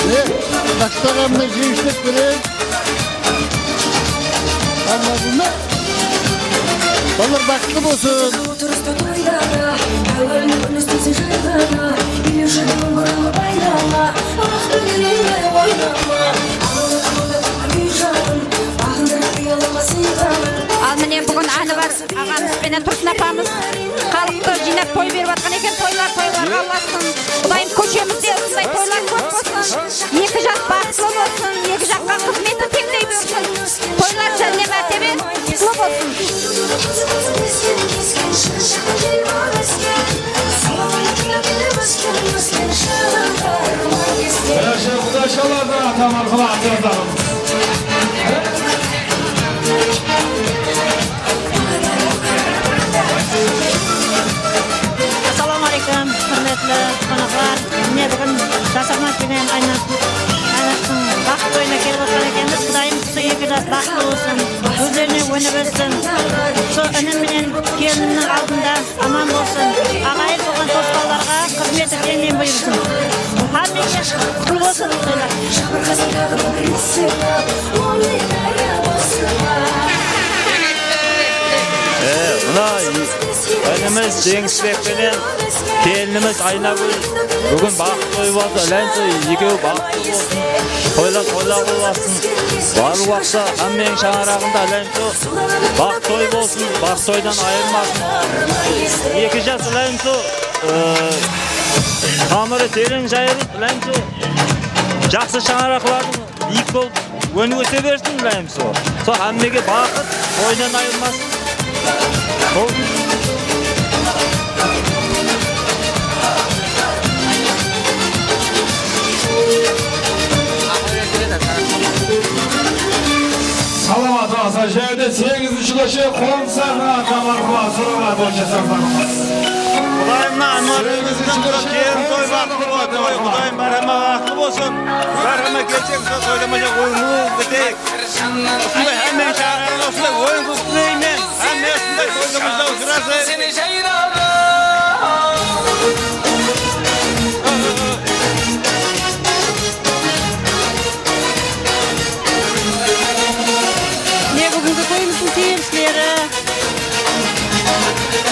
Mine, Baqıt aǵamdı jeńislik penen. Ańladın ba? Balalar baxıtlı bolsın. Otırıstı toyda da, áwelin kúnistesi jayǵana, kúyewshidiń burılı bayrama, aq dónerinde oynama, alıp alıp úy janın, baǵındırıp uyalıma sıyǵanın. Al, mine, búgin Ánwar aǵamız benen Tursın apamız xalıqtı jıynap toy berip atqan eken. Toylar toylarǵa ulasın. Qudayım, kóshemizde usınday toylar kóp bolsın. Eki jas baxıtlı bolsın. Eki jaqqa xızmeti teńdey bolsın. Toylar jáne mártebe qutlı bolsın. Bárshe qudayshılardıń atı, marhamat, sazlarımız. Assalawma áleykum, húrmetli qonaqlar. Mine, búgin Jasırmaz benen Aynaz, Aynazdıń baxıt toyına kelip otırǵan ekenbiz. Qudayım, usı eki jas baxıtlı bolsın, ózlerine ónip óssin. Sol inim menen kelinniń aldında aman bolsın. Aǵayin bolǵan tos balalarǵa xızmeti teńnen buyırsın. Hámmege qutlı bolsın toylar. E, mına, inimiz Jeńisbek penen kelinimiz Aynagúl búgin baxıt toyı boldı. Ilayım sol ekewi baxıtlı bolsın. Toylar toylar bolasın. Barlıq waqıtta hámmeniń shańaraǵında ilayım sol baxıt toyı bolsın. Baxıt toydan ayırmasın. Eki jas ilayım sol, e, tamırı tereń jayılıp, ilayım sol jaqsı shańaraqlardıń biyik bolıp, ónip óse bersin, ilayım sol. Sol hámmege baxıt, toydan ayırmasın. Sol. Salamat bolsın, jáne segizinshi kóshe, Qonısardıń atı, marhamat, salamat bolsın, salamat. Qudayımnan Ánwar, segizinshi kóshe, kelin toy baxıtlı bolsın, Qudayım bárhama baxıtlı bolsın. Bárhama kelshek, usı toyda-toyda oyın kúlip óteyik. Usınday hámmeniń shańaraǵına usınday oyın kúlip tileymen. Hámme usınday toyda-toyda usırasın. Mine, búgingi toyımızdıń sebepshileri.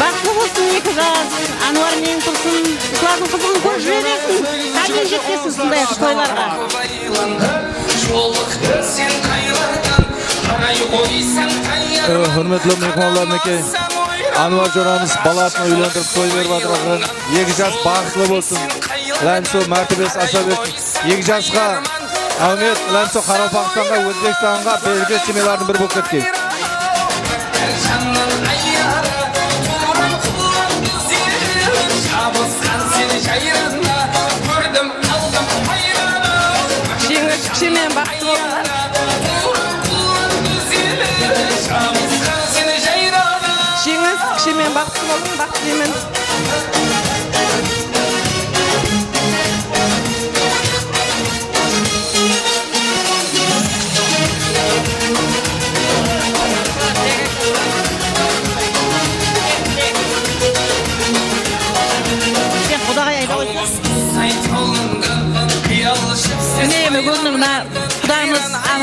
Baxıtlı bolsın eki jas, Ánwar menen Tursın. Usılardıń qızıǵın kórip júre bersin. Hámmeń jetkesin usınday toylarǵa. E, húrmetli miymanlar, minekey, Ánwar joramız balasın úylendirip toy berip atır eken. Eki jas baxıtlı bolsın. Ilayım sol mártebesi asa bersin. Eki jasqa áwmet, ilayım sol Qaraqalpaqstanǵa, Ózbekstanǵa belgili semyalardıń biri bolıp ketken. Jeńis, kúshe menen baxıtlı bolıńlar. Jeńis, kúshe menen baxıtlı bolıń, baxıt tileymen.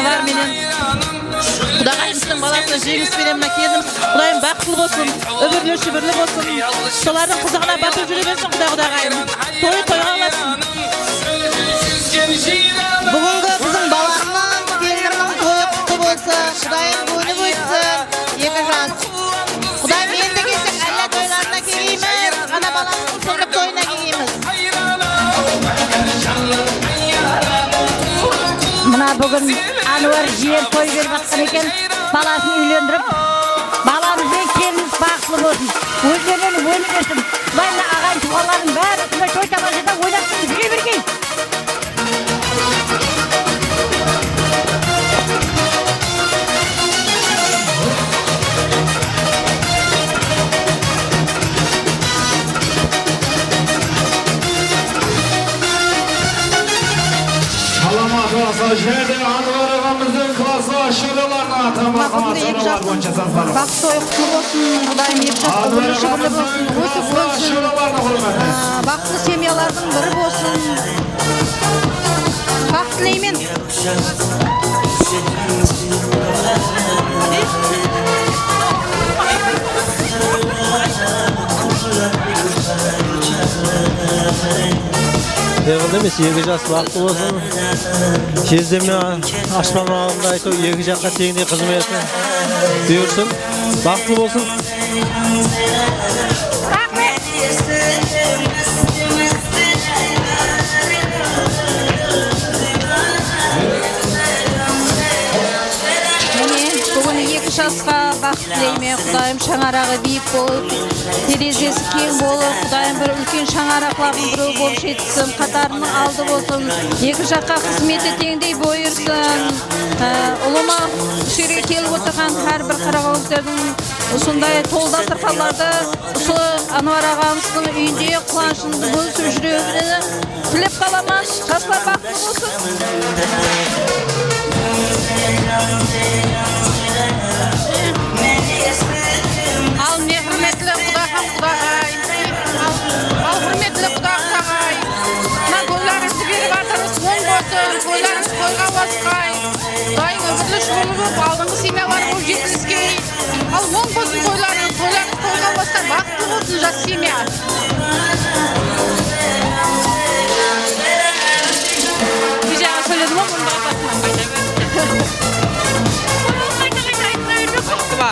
Menen Qudaǵayımızdıń balasına jeńis penen mına keldim. Qudayım baxıtlı bolsın, úmirli-shúbirli bolsın. Solardıń qızıǵına basıp júre bersin, Quday, Qudaǵayım. Toy toyǵa ulasın. Búgingi biziń balanıń, kelinimniń toyı qutlı bolsın. Qudayım kóni ótsin. Eki jas. Qudayım endi kelsek, álla toylarına keleymiz. Ana balamızdıń sónip toyına keleymiz. Mına búgin Ánwar jiyen toy berip atqan eken. Balasın úylendirip, balamız benen kelinimiz baxıtlı bolsın. Ózlerinen óni bersin. Qudayım mına aǵayin tuwǵanlardıń bári usınday toy tamashada oynap júre bergey. Salamat bolsın, jáne de Ánwar aǵamızdıń klasslı asharalarına tamaqlı asharalar boyınsha sazlar. Baxıtlı toy qutlı bolsın, Qudayım eki jastı úmirli-shúbirli bolsın, ósip-ónsin. Aa, baxıtlı semyalardıń biri bolsın. Baxıt tileymen. Eǵil emes, eki jas baxıtlı bolsın. Jezdeme ashpan aldında aytıw, eki jaqqa teńdey xızmeti buyırsın. Baxıtlı bolsın. Mine, búgin eki jasqa baxıt tileymen, Qudayım, shańaraǵı biyik bolıp, terezesi keń bolıp, Qudayım, bir úlken shańaraqlardıń birewi bolıp jetsin, qatarınıń aldı bolsın, eki jaqqa xızmeti teńdey buyırsın. Á, ulıwma, usı jerge kelip otırǵan hár bir qaraqalpaqlardıń usınday tolı dasturxanlardı usı Ánwar aǵamızdıń úyinde quwanıshın bólisip júregine tilep qalaman. Jaslar baxıtlı bolsın. Al, mehrimetli quda hám qudaǵay. Al, al, húrmetli quda qudaǵay. Mına, gúllerińizdi berip atırmız, oń bolsın, toylarıńız toyǵa ulasqay. Qudayıń úmirli-shúbirli bolıp, aldınǵı semyalar bolıp jetiliskey. Al, oń bolsın toylarıńız, toylarıńız toyǵa ulasqay, baxıtlı bolsın jas semya. Bir jaǵı sóyledim ǵoy, bunı da qayta qayta ayta berme. Baxıtlı ba?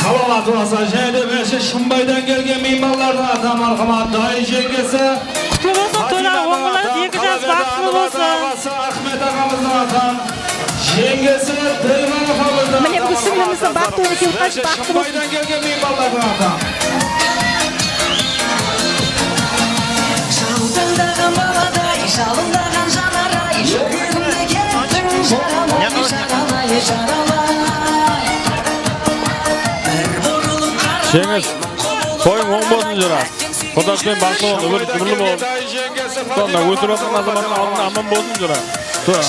Salamat bolsın, jáne de bárshe Shımbaydan kelgen miymanlardıń atı, marhamat, dayı jeńgesi. Qutlı bolsın, toylar oń bolasın, eki jas baxıtlı bolsın. Aǵası Axmet aǵamızdıń atı. Jeńgesi Dilbar apamızdıń atı. Mine, búgin sińlimizdiń baxıtlı kúni eken, bárshe baxıtlı bolsın. Shımbaydan kelgen miymanlardıń atı. Jaltańdaǵan baladay, jalındaǵan janar-ay, júregimdi kettiń jaralay, jaralay, jaralay. Bir burılıp qara. Jeńis, toyıń oń bolsın, jora. Qudaspen baxıtlı bol, úmir, úmirli bol. Sonda ótip atırǵan azamаттın aldında aman bolsın, jora.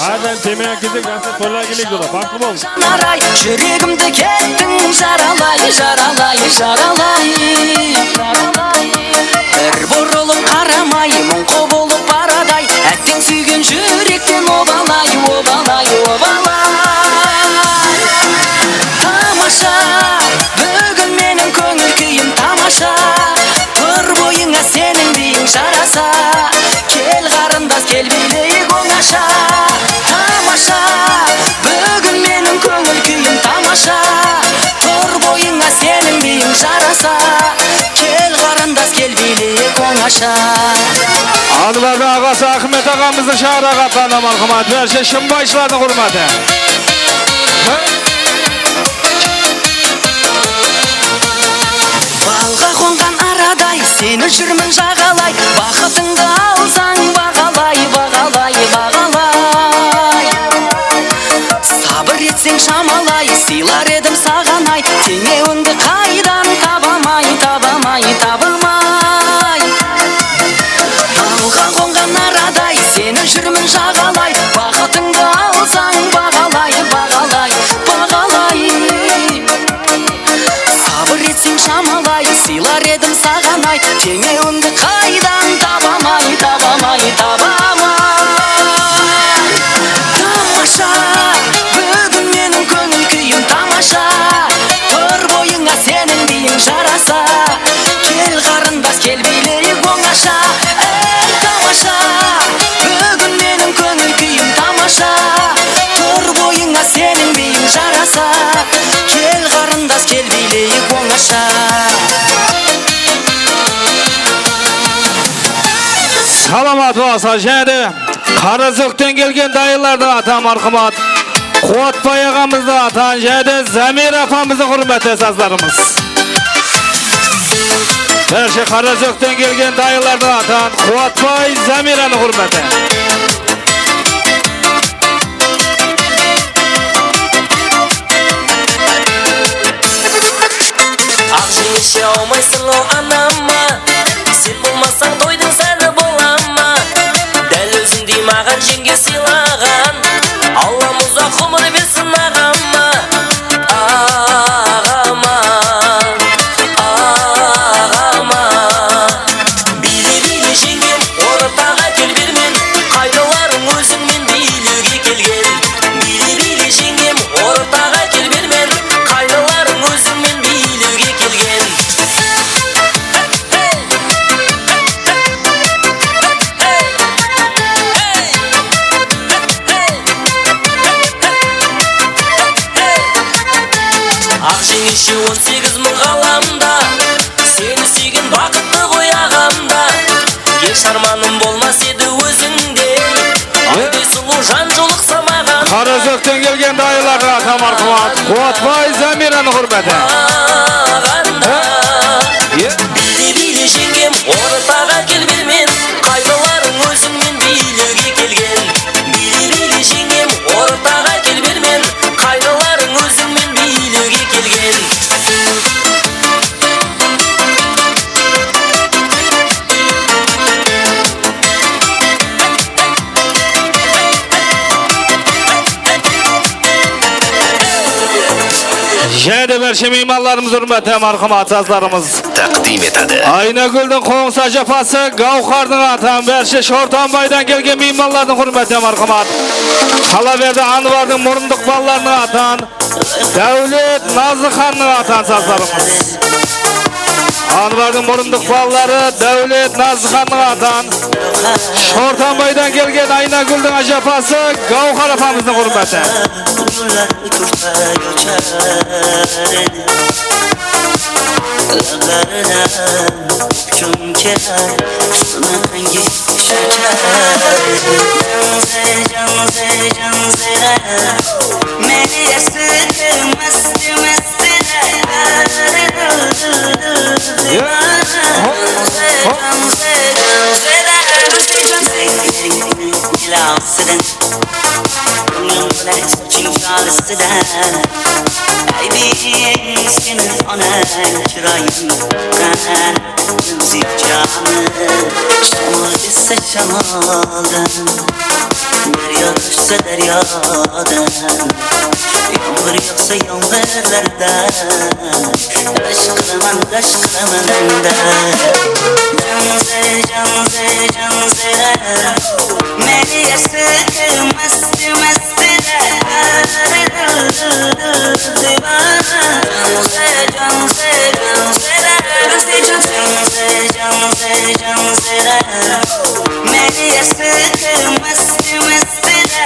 Hár dayım temeyan kesek, jaqsı toylarǵa keleyik, jora. Baxıtlı bol. Janar-ay, júregimdi kettiń jaralay, jaralay, jaralay. Bir burılıp qaramay, muńqı bolıp baraday, átteń súygen júrekten obalay, obalay, obalay. Tamasha, búgin meniń kóńil kúyim tamasha. Tur boyıńa seniń biyiń jarasa. Kel, qarındas, kel, biyleyik ońasha. Tamasha, búgin meniń kóńil kúyim tamasha. Tur boyıńa seniń biyiń jarasa. Kel, qarındas, kel, biyleyik ońasha. Ánwardıń aǵası Axmet aǵamızdıń shańaraǵı atlarına marhamat, bárshe shımbayshılardıń húrmeti. Balǵa qonǵan araday, seni júrmen jaǵalay, baxıtıńdı alsań, baǵalay, baǵalay, baǵalay. Sabır etseń shamalay, sıylar edim saǵan-ay, teńewińdi qaydan tabamay, tabamay, tabamay. Balǵa qonǵan araday, seni júrmen jaǵalay, baxıtıńdı alsań, baǵalay, baǵalay, baǵalay. Sabır etseń shamalay, sıylar edim saǵan ay, teńewimdi qaydan tabamay, tabamay, tabamay. Tamasha, búgin meniń kóńil kúyim tamasha. Tur boyıńa seniń biyiń jarasa. Kel, qarındas, kel, biyleyik ońasha. Ey, tamasha, búgin meniń kóńil kúyim tamasha. Tur boyıńa seniń biyiń jarasa. Kel, qarındas, kel, biyleyik ońasha. Salamat bolsa, jáne de Qaraózekten kelgen dayılardıń atan marhamat Quwatbay aǵamızdıń atan, jáne de Zamira apamızdıń húrmetine sazlarımız. Bárshe Qaraózekten kelgen dayılardıń atan Quwatbay, Zamiranıń húrmetine. Aq jeńishshe awmaysań-aw anama, sen bolmasań toydıń sáni bola ma? Dál ózińdey maǵan jeńge sıylaǵan, Allam uzaq umır bersin aǵama, aǵama, aǵama. Biyli, biyli, jeńgem, ortaǵa kel bermen, qaydalarıń ózińmen biylewge kelgen. Biyli, biyli, jeńgem, ortaǵa kel bermen, qaydalarıń ózińmen biylewge kelgen. Aq jeńishshe on segiz mıń ǵalamda, seni súygen baxıttı ǵoy aǵamda. Esh armanım bolmas edi ózińdey, ayday sulıw jan jolıqsa maǵan. Qaraózekten kelgen dayılardıń atan marhamat Quwatbay, Zamiranıń húrmetine. Maǵan da. Biyli, biyli, jeńgem, ortaǵa kel bermen, qaydalarıń ózińmen biylewge kelgen. Biyli, biyli, jeńgem, ortaǵa kel bermen, qaydalarıń ózińmen biylewge kelgen. Jáne de bárshe miymanlarımız húrmetine marhamat sazlarımız. Taqdim etedi. Aynagúldiń qońsı ájapası Gáwhardıń atan, bárshe Shortanbaydan kelgen miymanlardıń húrmetine marhamat. Qalaberdi Anvardıń murındıqpanlarınıń atan, Dáwlet Nazlıxannıń atan sazlarımız. Anvardıń murındıqpanları Dáwlet Nazlıxannıń atan, Shortanbaydan kelgen Aynagúldiń ájapası Gáwhar apamızdıń húrmetine. Gúllar tursa góchar edi lablarına. Júmke húsni hangi shashar edi. Janze, janze, janzera, meni yasıtı masti, masti. Janze, janze, janzera, jilawsıdan. Kóńlim qılar soching jolisidan. Aybi seni onang chiroyingdan. Násiyp joni shamol essa shamoldan. Daryo toshsa daryodan. Yomg'ir yog'sa yomg'irlardan. Rashk qilaman, rashk qilaman da. Janze, janze, janzera. Meni yasıtı masti, masti da. Janze, janze, janzera. Janze, janze, janzera. Meni yasıtı masti, masti da.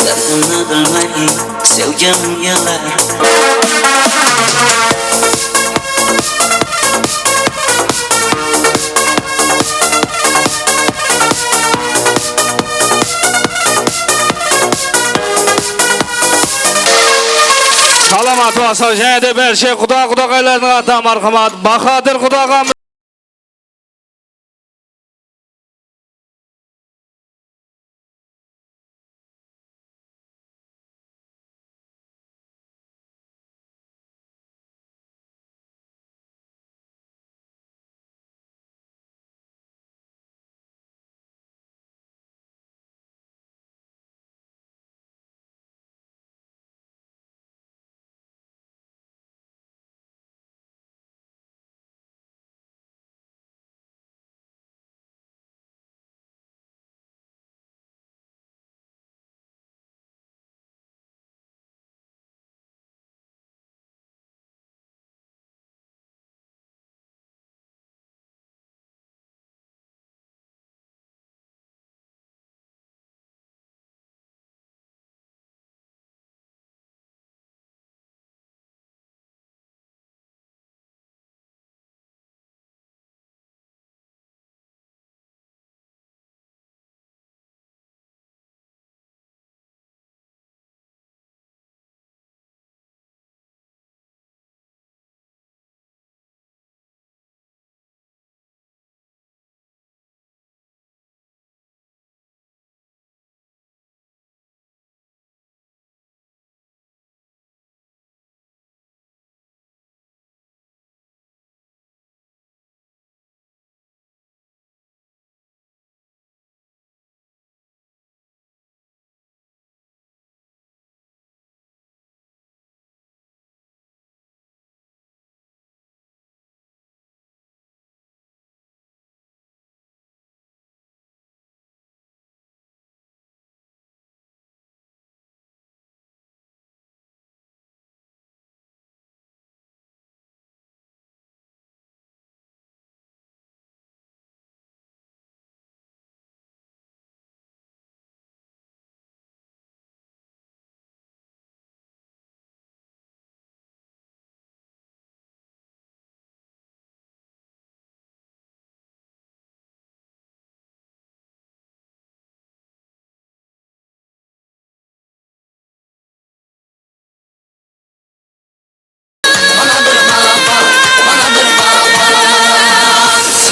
Dardımnı bilmey sevgim yılar. Salam Atı basqa, jáne de bárshe quda-qudaǵaylardıń atınan marhamat. Bahadır qudaǵamız.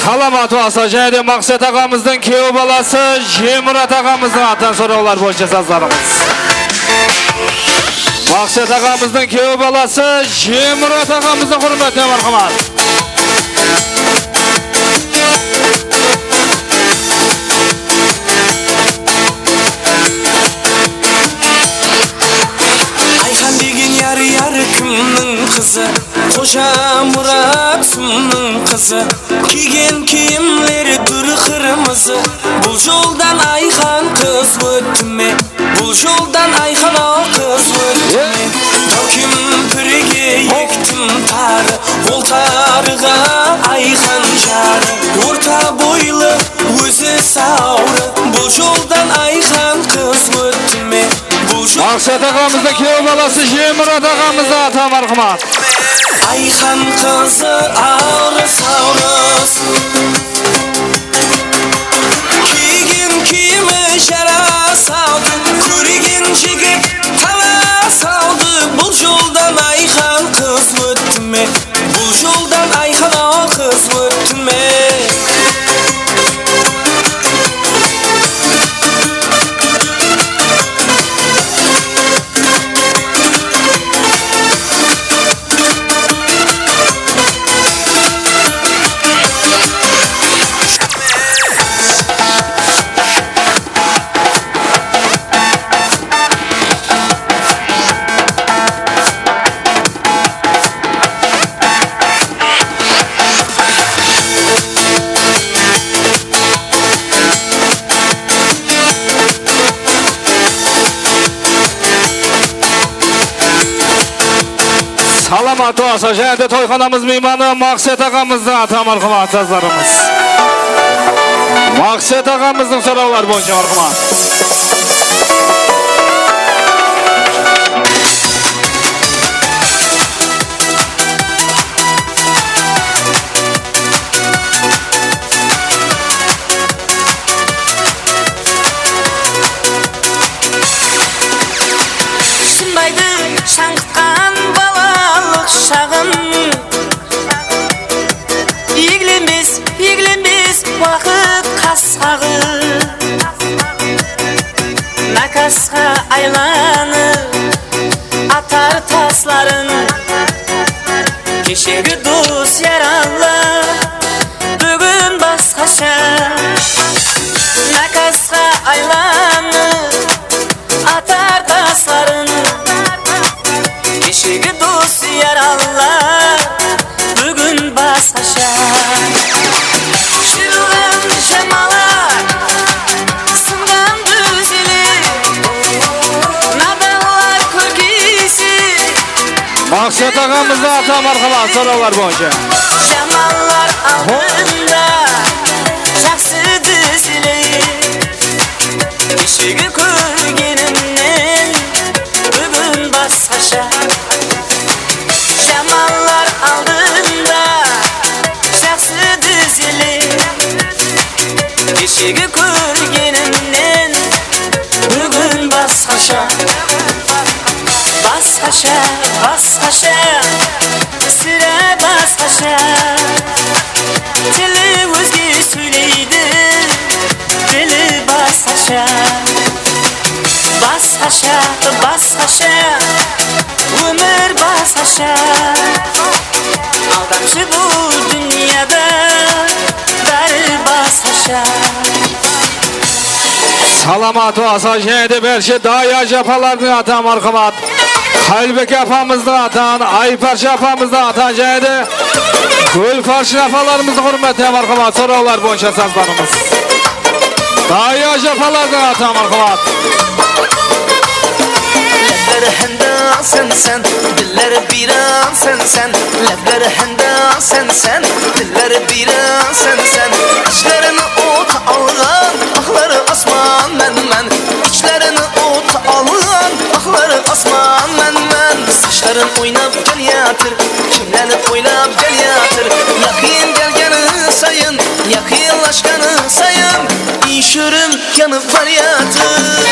Salamat bolsa, jáne de Maqset aǵamızdıń kúyew balası Jemurat aǵamızdıń atınan sorawlar boyınsha sazlarımız. Maqset aǵamızdıń kúyew balası Jemurat aǵamızdıń húrmetine marhamat. Ayxan degen yar, yar kimniń qızı? Xojamurat kimniń qızı? Kiygen kiyimleri dúr qırmızı. Bul joldan Ayxan qız ótti me? Bul joldan Ayxan-aw qız ótti me? Taw kempirge ektim tarı, ol tarıǵa Ayxan jarı. Orta boylı, ózi sawrı, bul joldan Ayxan qız ótti me? Bul jol- Maqset aǵamızdıń kúyew balası Jemurat aǵamızdıń atınan marhamat. Ayxan qızı arı sawrı. Kiygen kiyimi jara saldı, kórgen jigit tala saldı. Bul joldan Ayxan qız ótti me? Bul joldan Ayxan-aw qız ótti me? Salamat bolsa, jáne de toyxanamız miymanı Maqset aǵamızdıń atınan marhamat sazlarımız. Maqset aǵamızdıń sorawları boyınsha marhamat. Shımbaydı shańǵıtqan bala Eglenbes, eglenbes waqıt qasqaǵı, nakasqa aylanıp atar tasların. Keshegi dos yaralı, búgin basqasha. Nakasqa aylanıp atar tasların. Keshegi dos yaralı, búgin basqasha. Jırılǵan jamalar, sınǵan dúzeler, nadanlar kórkeyse. Maqset aǵamızdı ata marhamat, sorawlar boyınsha. Jamanlar aldında jaqsı dúzeler. Keshegi kórgenimnen búgin basqasha. Jamanlar aldında jaqsı dúzeler. Keshegi kórgenimnen búgin basqasha. Basqasha, basqasha, sirá basqasha. Tili ózge sóyleydi, dili basqasha. Basqasha, basqasha, ómir basqasha. Aldamshı bul dúnyada bári basqasha. Salamat bolsa, jáne de bárshe Daya ajapalardıń atına marhamat. Qálbeke apamızdıń atınan, Ayparsha apamızdıń atınan jáne de Gúlfarshin apalarımızdıń húrmetine marhamat, sorawlar boyınsha sazlarımız. Daya ajapalardıń atınan marhamat. Lepleri hánda sen, sen, dilleri biyran sen, sen. Lepleri hánda sen, sen, dilleri biyran sen, sen. Ishlerini ot alǵan, aqları asman men, men. Ishlerini ot alǵan, aqları asman men, men. Sashların oynap kelyatır, kimlenip oylap kelyatır. Yaqın kelgeni sayın, yaqınlashqanı sayın, ishirip yanıp baryatır.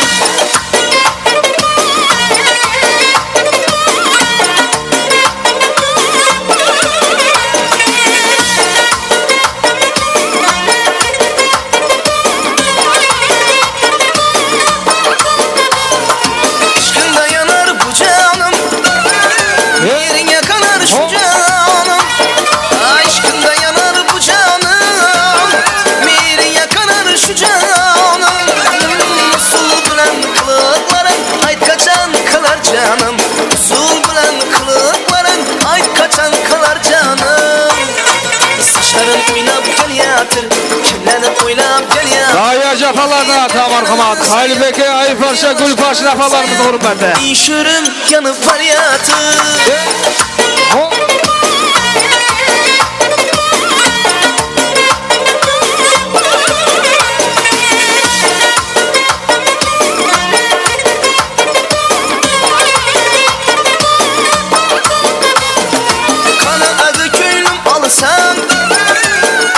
Ishqında yanar bu janım, meyrińe qanar shu janım. Ay, ishqında yanar bu janım, meyrińe qanar shu janım. Usul bilen qılıqlarıń, ayt, qashan qılar janım. Usul bilen qılıqlarıń, ayt, qashan qılar janım. Sashların oynap kelyatır, kimlenip oylap kelyatır. Daya ajapalardıń atına marhamat. Qálbeke, Ayparsha, Gúlfarshin apalarımızdıń húrmetine. Ishirip yanıp baryatır. Qanadı kóylim alsań,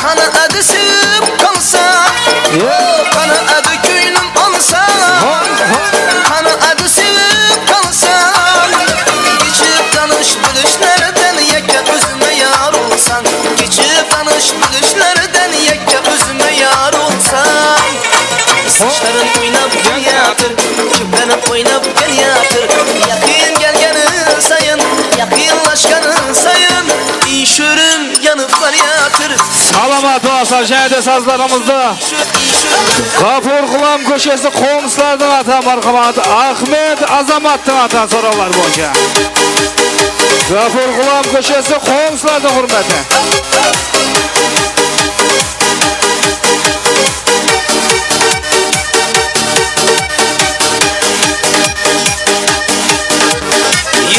qanadı sevip qalsań. Qanadı kóylim alsań, qanadı sevip qalsań. Keship tanısh bilishlerden yakke ózime yar olsań. Keship tanısh bilishlerden yakke ózime yar olsań. Sashların oynap kelyatır, kimlenip oynap kelyatır. Yaqın kelgeni sayın, yaqınlashqanı sayın, ishirip yanıp baryatır. Salamat bolsa, jáne de sazlarımızdı Ǵafur Ǵulam kóshesi, qońsılardıń atı, marhamat, Axmed Azamattıń atı, sorawlar boyınsha. Ǵafur Ǵulam kóshesi, qońsılardıń húrmetine.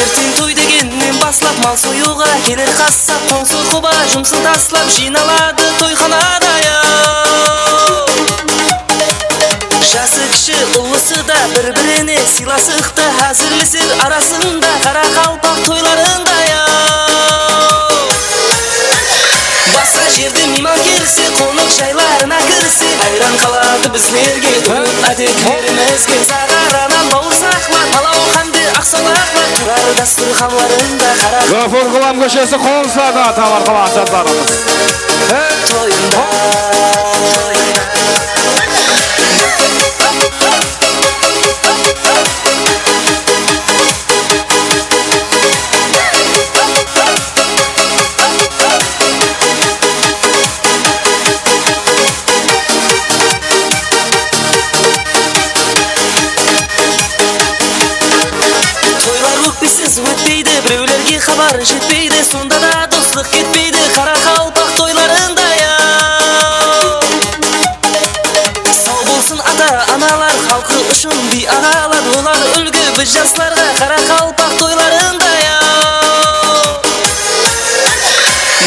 Erteń toy degennen baslap mal soyıwǵa keler qassap, qońsı-qoba jumısın taslap jıynaladı toyxanada, yaw. Jası kishi, ullısı da bir-birine sıylasıqtı házirleser, arasında qaraqalpaq toylarında, yaw. Basqa jerde miyman kelse, qonaq jaylarına kirse, hayran qaladı bizlerge ádetlerimizge. Saǵaranan bawırsaqlar, palaw hám de aqsalaqlar turar dasturxanlarında qara. Ǵafur Ǵulam kóshesi, qońsılardıń atı, marhamat, sazlarımız. Xabar jetpeydi, sonda da doslıq ketpeydi qaraqalpaq toylarında, yaw. Saw bolsın ata-analar, xalqı ushın biy aǵalar, olar úlgi biz jaslarǵa qaraqalpaq toylarında, yaw.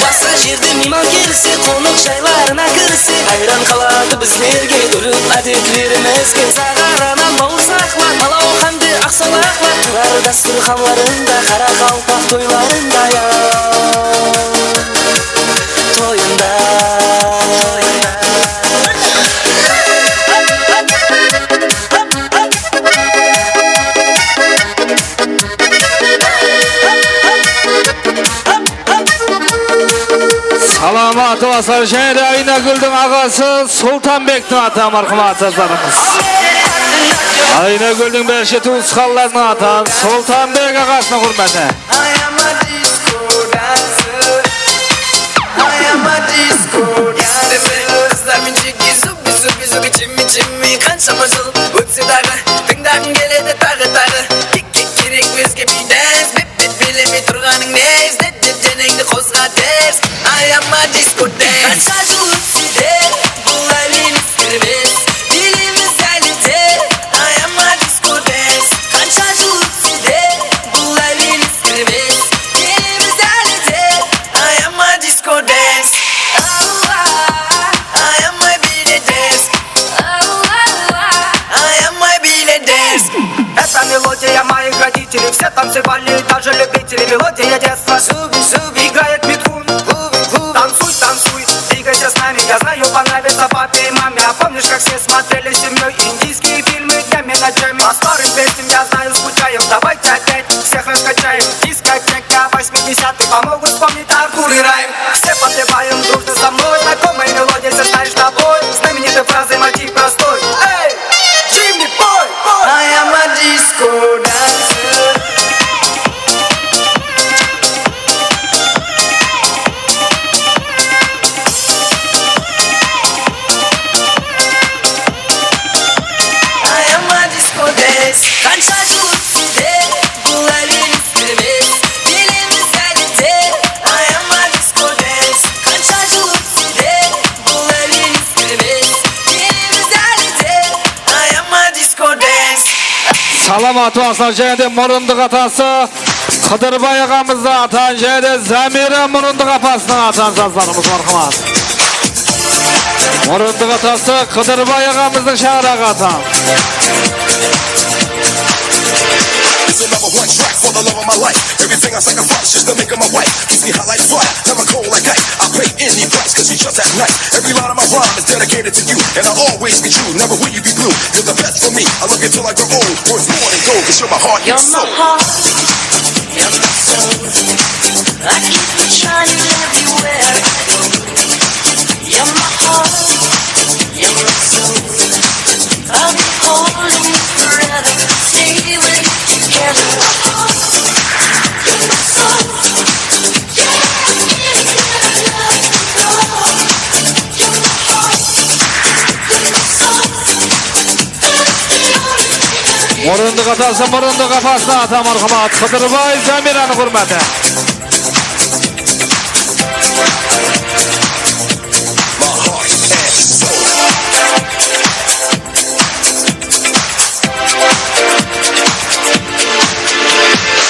Basqa jerden miyman kelse, qonıq jaylarına kirse, hayran qaladı bizlerge, úrip ádetlerimizge. Zaǵaranan bawırsaqlar, palaw hám de aqsawlaqlar, turar dasturxanlarında qaraqalpaq toylarında, yaw. Toyında. Salamat bolsın, jáne de Aynagúldiń aǵası Sultanbektiń atı, marhum ata-anamız. Aynagúldiń bárshe tuwısqanlarınıń atı Sultanbek aǵasınıń húrmetine. I am a disco dancer. I am a disco dancer. Qızlar menen jeke zubi, zubi, zubi, jimmi, jimmi, qansha jıl ótse daǵı, tıńdaǵıń keledi taǵı, taǵı. Ke-, ke-, kerek ózge biy dance, bep-, bep, biyleme turǵanıń ne izlep, dep deneńdi qozǵa tez. I am a disco dance. Qansha jıl ótse de, bul áwem eskirmes. Biyleymiz áli de, I am a disco dance. Qansha jıl ótse de, bul áwem eskirmes. Biyleymiz áli de, I am a disco dance. I am a Billy dance. I am a Billy dance. Это мелодия моих родителей. Все танцевали, даже любители. Мелодия детства. Играет Митхун. Танцуй, танцуй, двигайся с нами. Я знаю, понравится папе и маме. А помнишь, как все смотрели с семьей индийские фильмы? Джами на джами. По старым песням, я знаю, скучаем. Давайте опять всех раскачаем. Дискотека восьмидесятых помогут вспомнить Артур и Райм. Все подпеваем дружно со мной. Знакомая мелодия, все знаешь, тобой. Знаменитой фразой мотив простой. Эй, Джимми, пой, пой. I am a disco dancer. I am a disco dance. Qansha jıl ótse de, bul áwem eskirmes. Biyleymiz áli de, I am a disco dance. Qansha jıl ótse de, bul áwem eskirmes. Biyleymiz áli de, I am a disco dance. Salamat bolsın, jáne de Murındıq atası Qıdırbay aǵamızdıń atın, jáne de Zamira Murındıq apasınıń atın, jaslarımız, marhamat. Murındıq atası Qıdırbay aǵamızdıń shańaraǵı atın. It's a number one track for the love of my life. Everything I sacrifice just to make her my wife. Keeps me hot like fire, never cold like ice. I pay any price 'cause she's just that nice. Every line of my rhyme is dedicated to you, and I'll always be true. Never will you be blue. You're the best for me. I love you till I grow old. Worth more than gold 'cause you're my heart and soul. You're my heart, you're my soul. I keep you shining everywhere I go. You're my heart, you're my soul. I'll be holding you forever. Stay with you together. You're my soul. Murındıq atası, Murındıq apasına ata marhamat, Qıdırbay Zamiranıń húrmetine.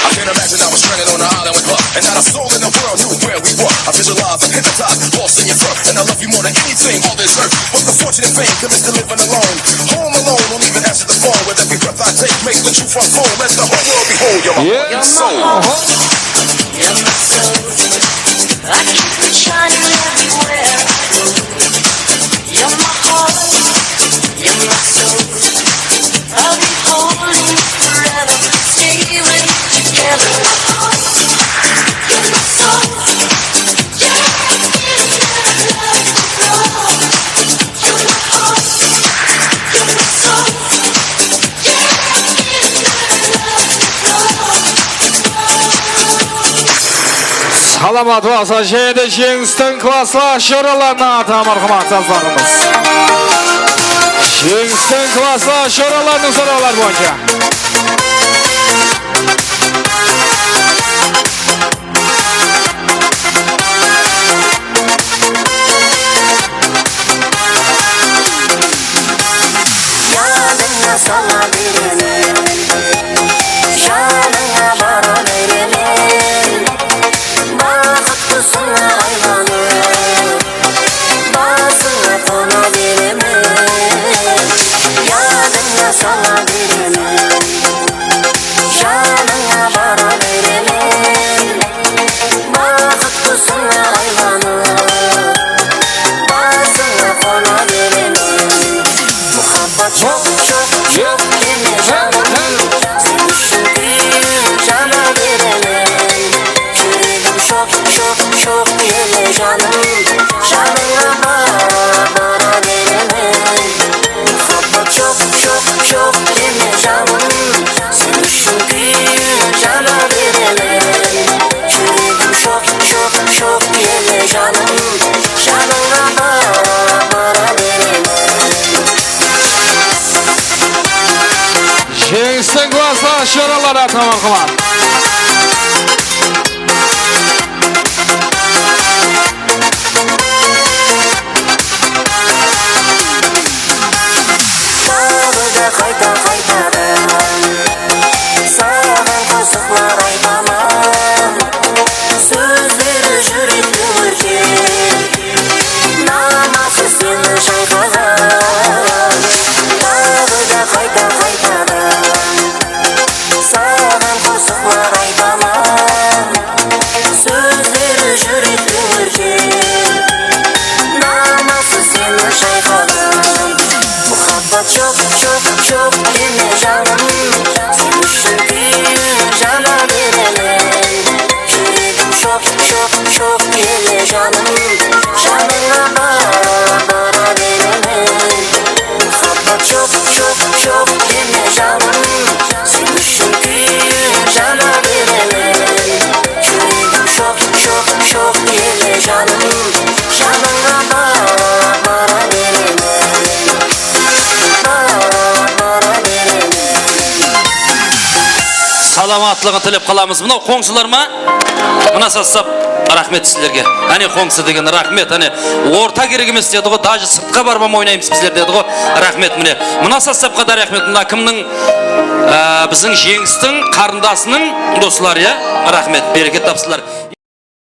I can't imagine I was stranded on an island with love, and not a soul in the world knew where we were. I visualize, I'm hypnotized, lost in your fur, and I love you more than anything on this earth. But the fortunate fame commits to living alone, home alone, won't even answer the phone. With every breath I take, make the truth unfold. Let the whole world behold. You're my heart and soul. You're my soul. I keep you shining everywhere I go. You're my heart, you're my soul. I'll be holding you forever. Stay with you together. You're my soul. Yeah, I'm getting better love. You're my heart, you're my soul. Salamat bolsın, jáne de Jeńistiń klasslı joralarına ata marhamat, jaslarımız. Jeńistiń klasslı joralarınıń sorawları boyınsha. Sharalar ataman qılan. Daǵı da qayta qaytadan saǵan qosıqlar aytaman. Sózleri júrekti órtep, naması seni shayqaǵan. Daǵı da qayta qaytadan saǵan qosıqlar aytaman. Sózleri júrekti órtep, naması seni shayqaǵan. Muhabbat joq, joq, joq deme, janım. Sen ushın kúyip jana beremen. Júregim shoq, shoq, shoq ele, janım. Janıńa bara, bara beremen. Muhabbat joq, joq, joq deme, janım. Sen ushın kúyip jana beremen. Júregim shoq, shoq, shoq ele, janım. Janıńa bara, bara beremen. Bara, bara beremen. Salamatlıǵın tilep qalamız. Mınaw qońsılar ma? Mına sastap, raxmet sizlerge. Áne, qońsı degen raxmet. Áne, orta kerek emes dedi ǵo, daje sırtqa barıp ham oynaymız bizler dedi ǵo. Raxmet, mine. Mına sastapqa da raxmet. Mına kimniń, á, biziń Jeńistiń qarındasınıń dosları, ya? Raxmet, bereket tapsınlar.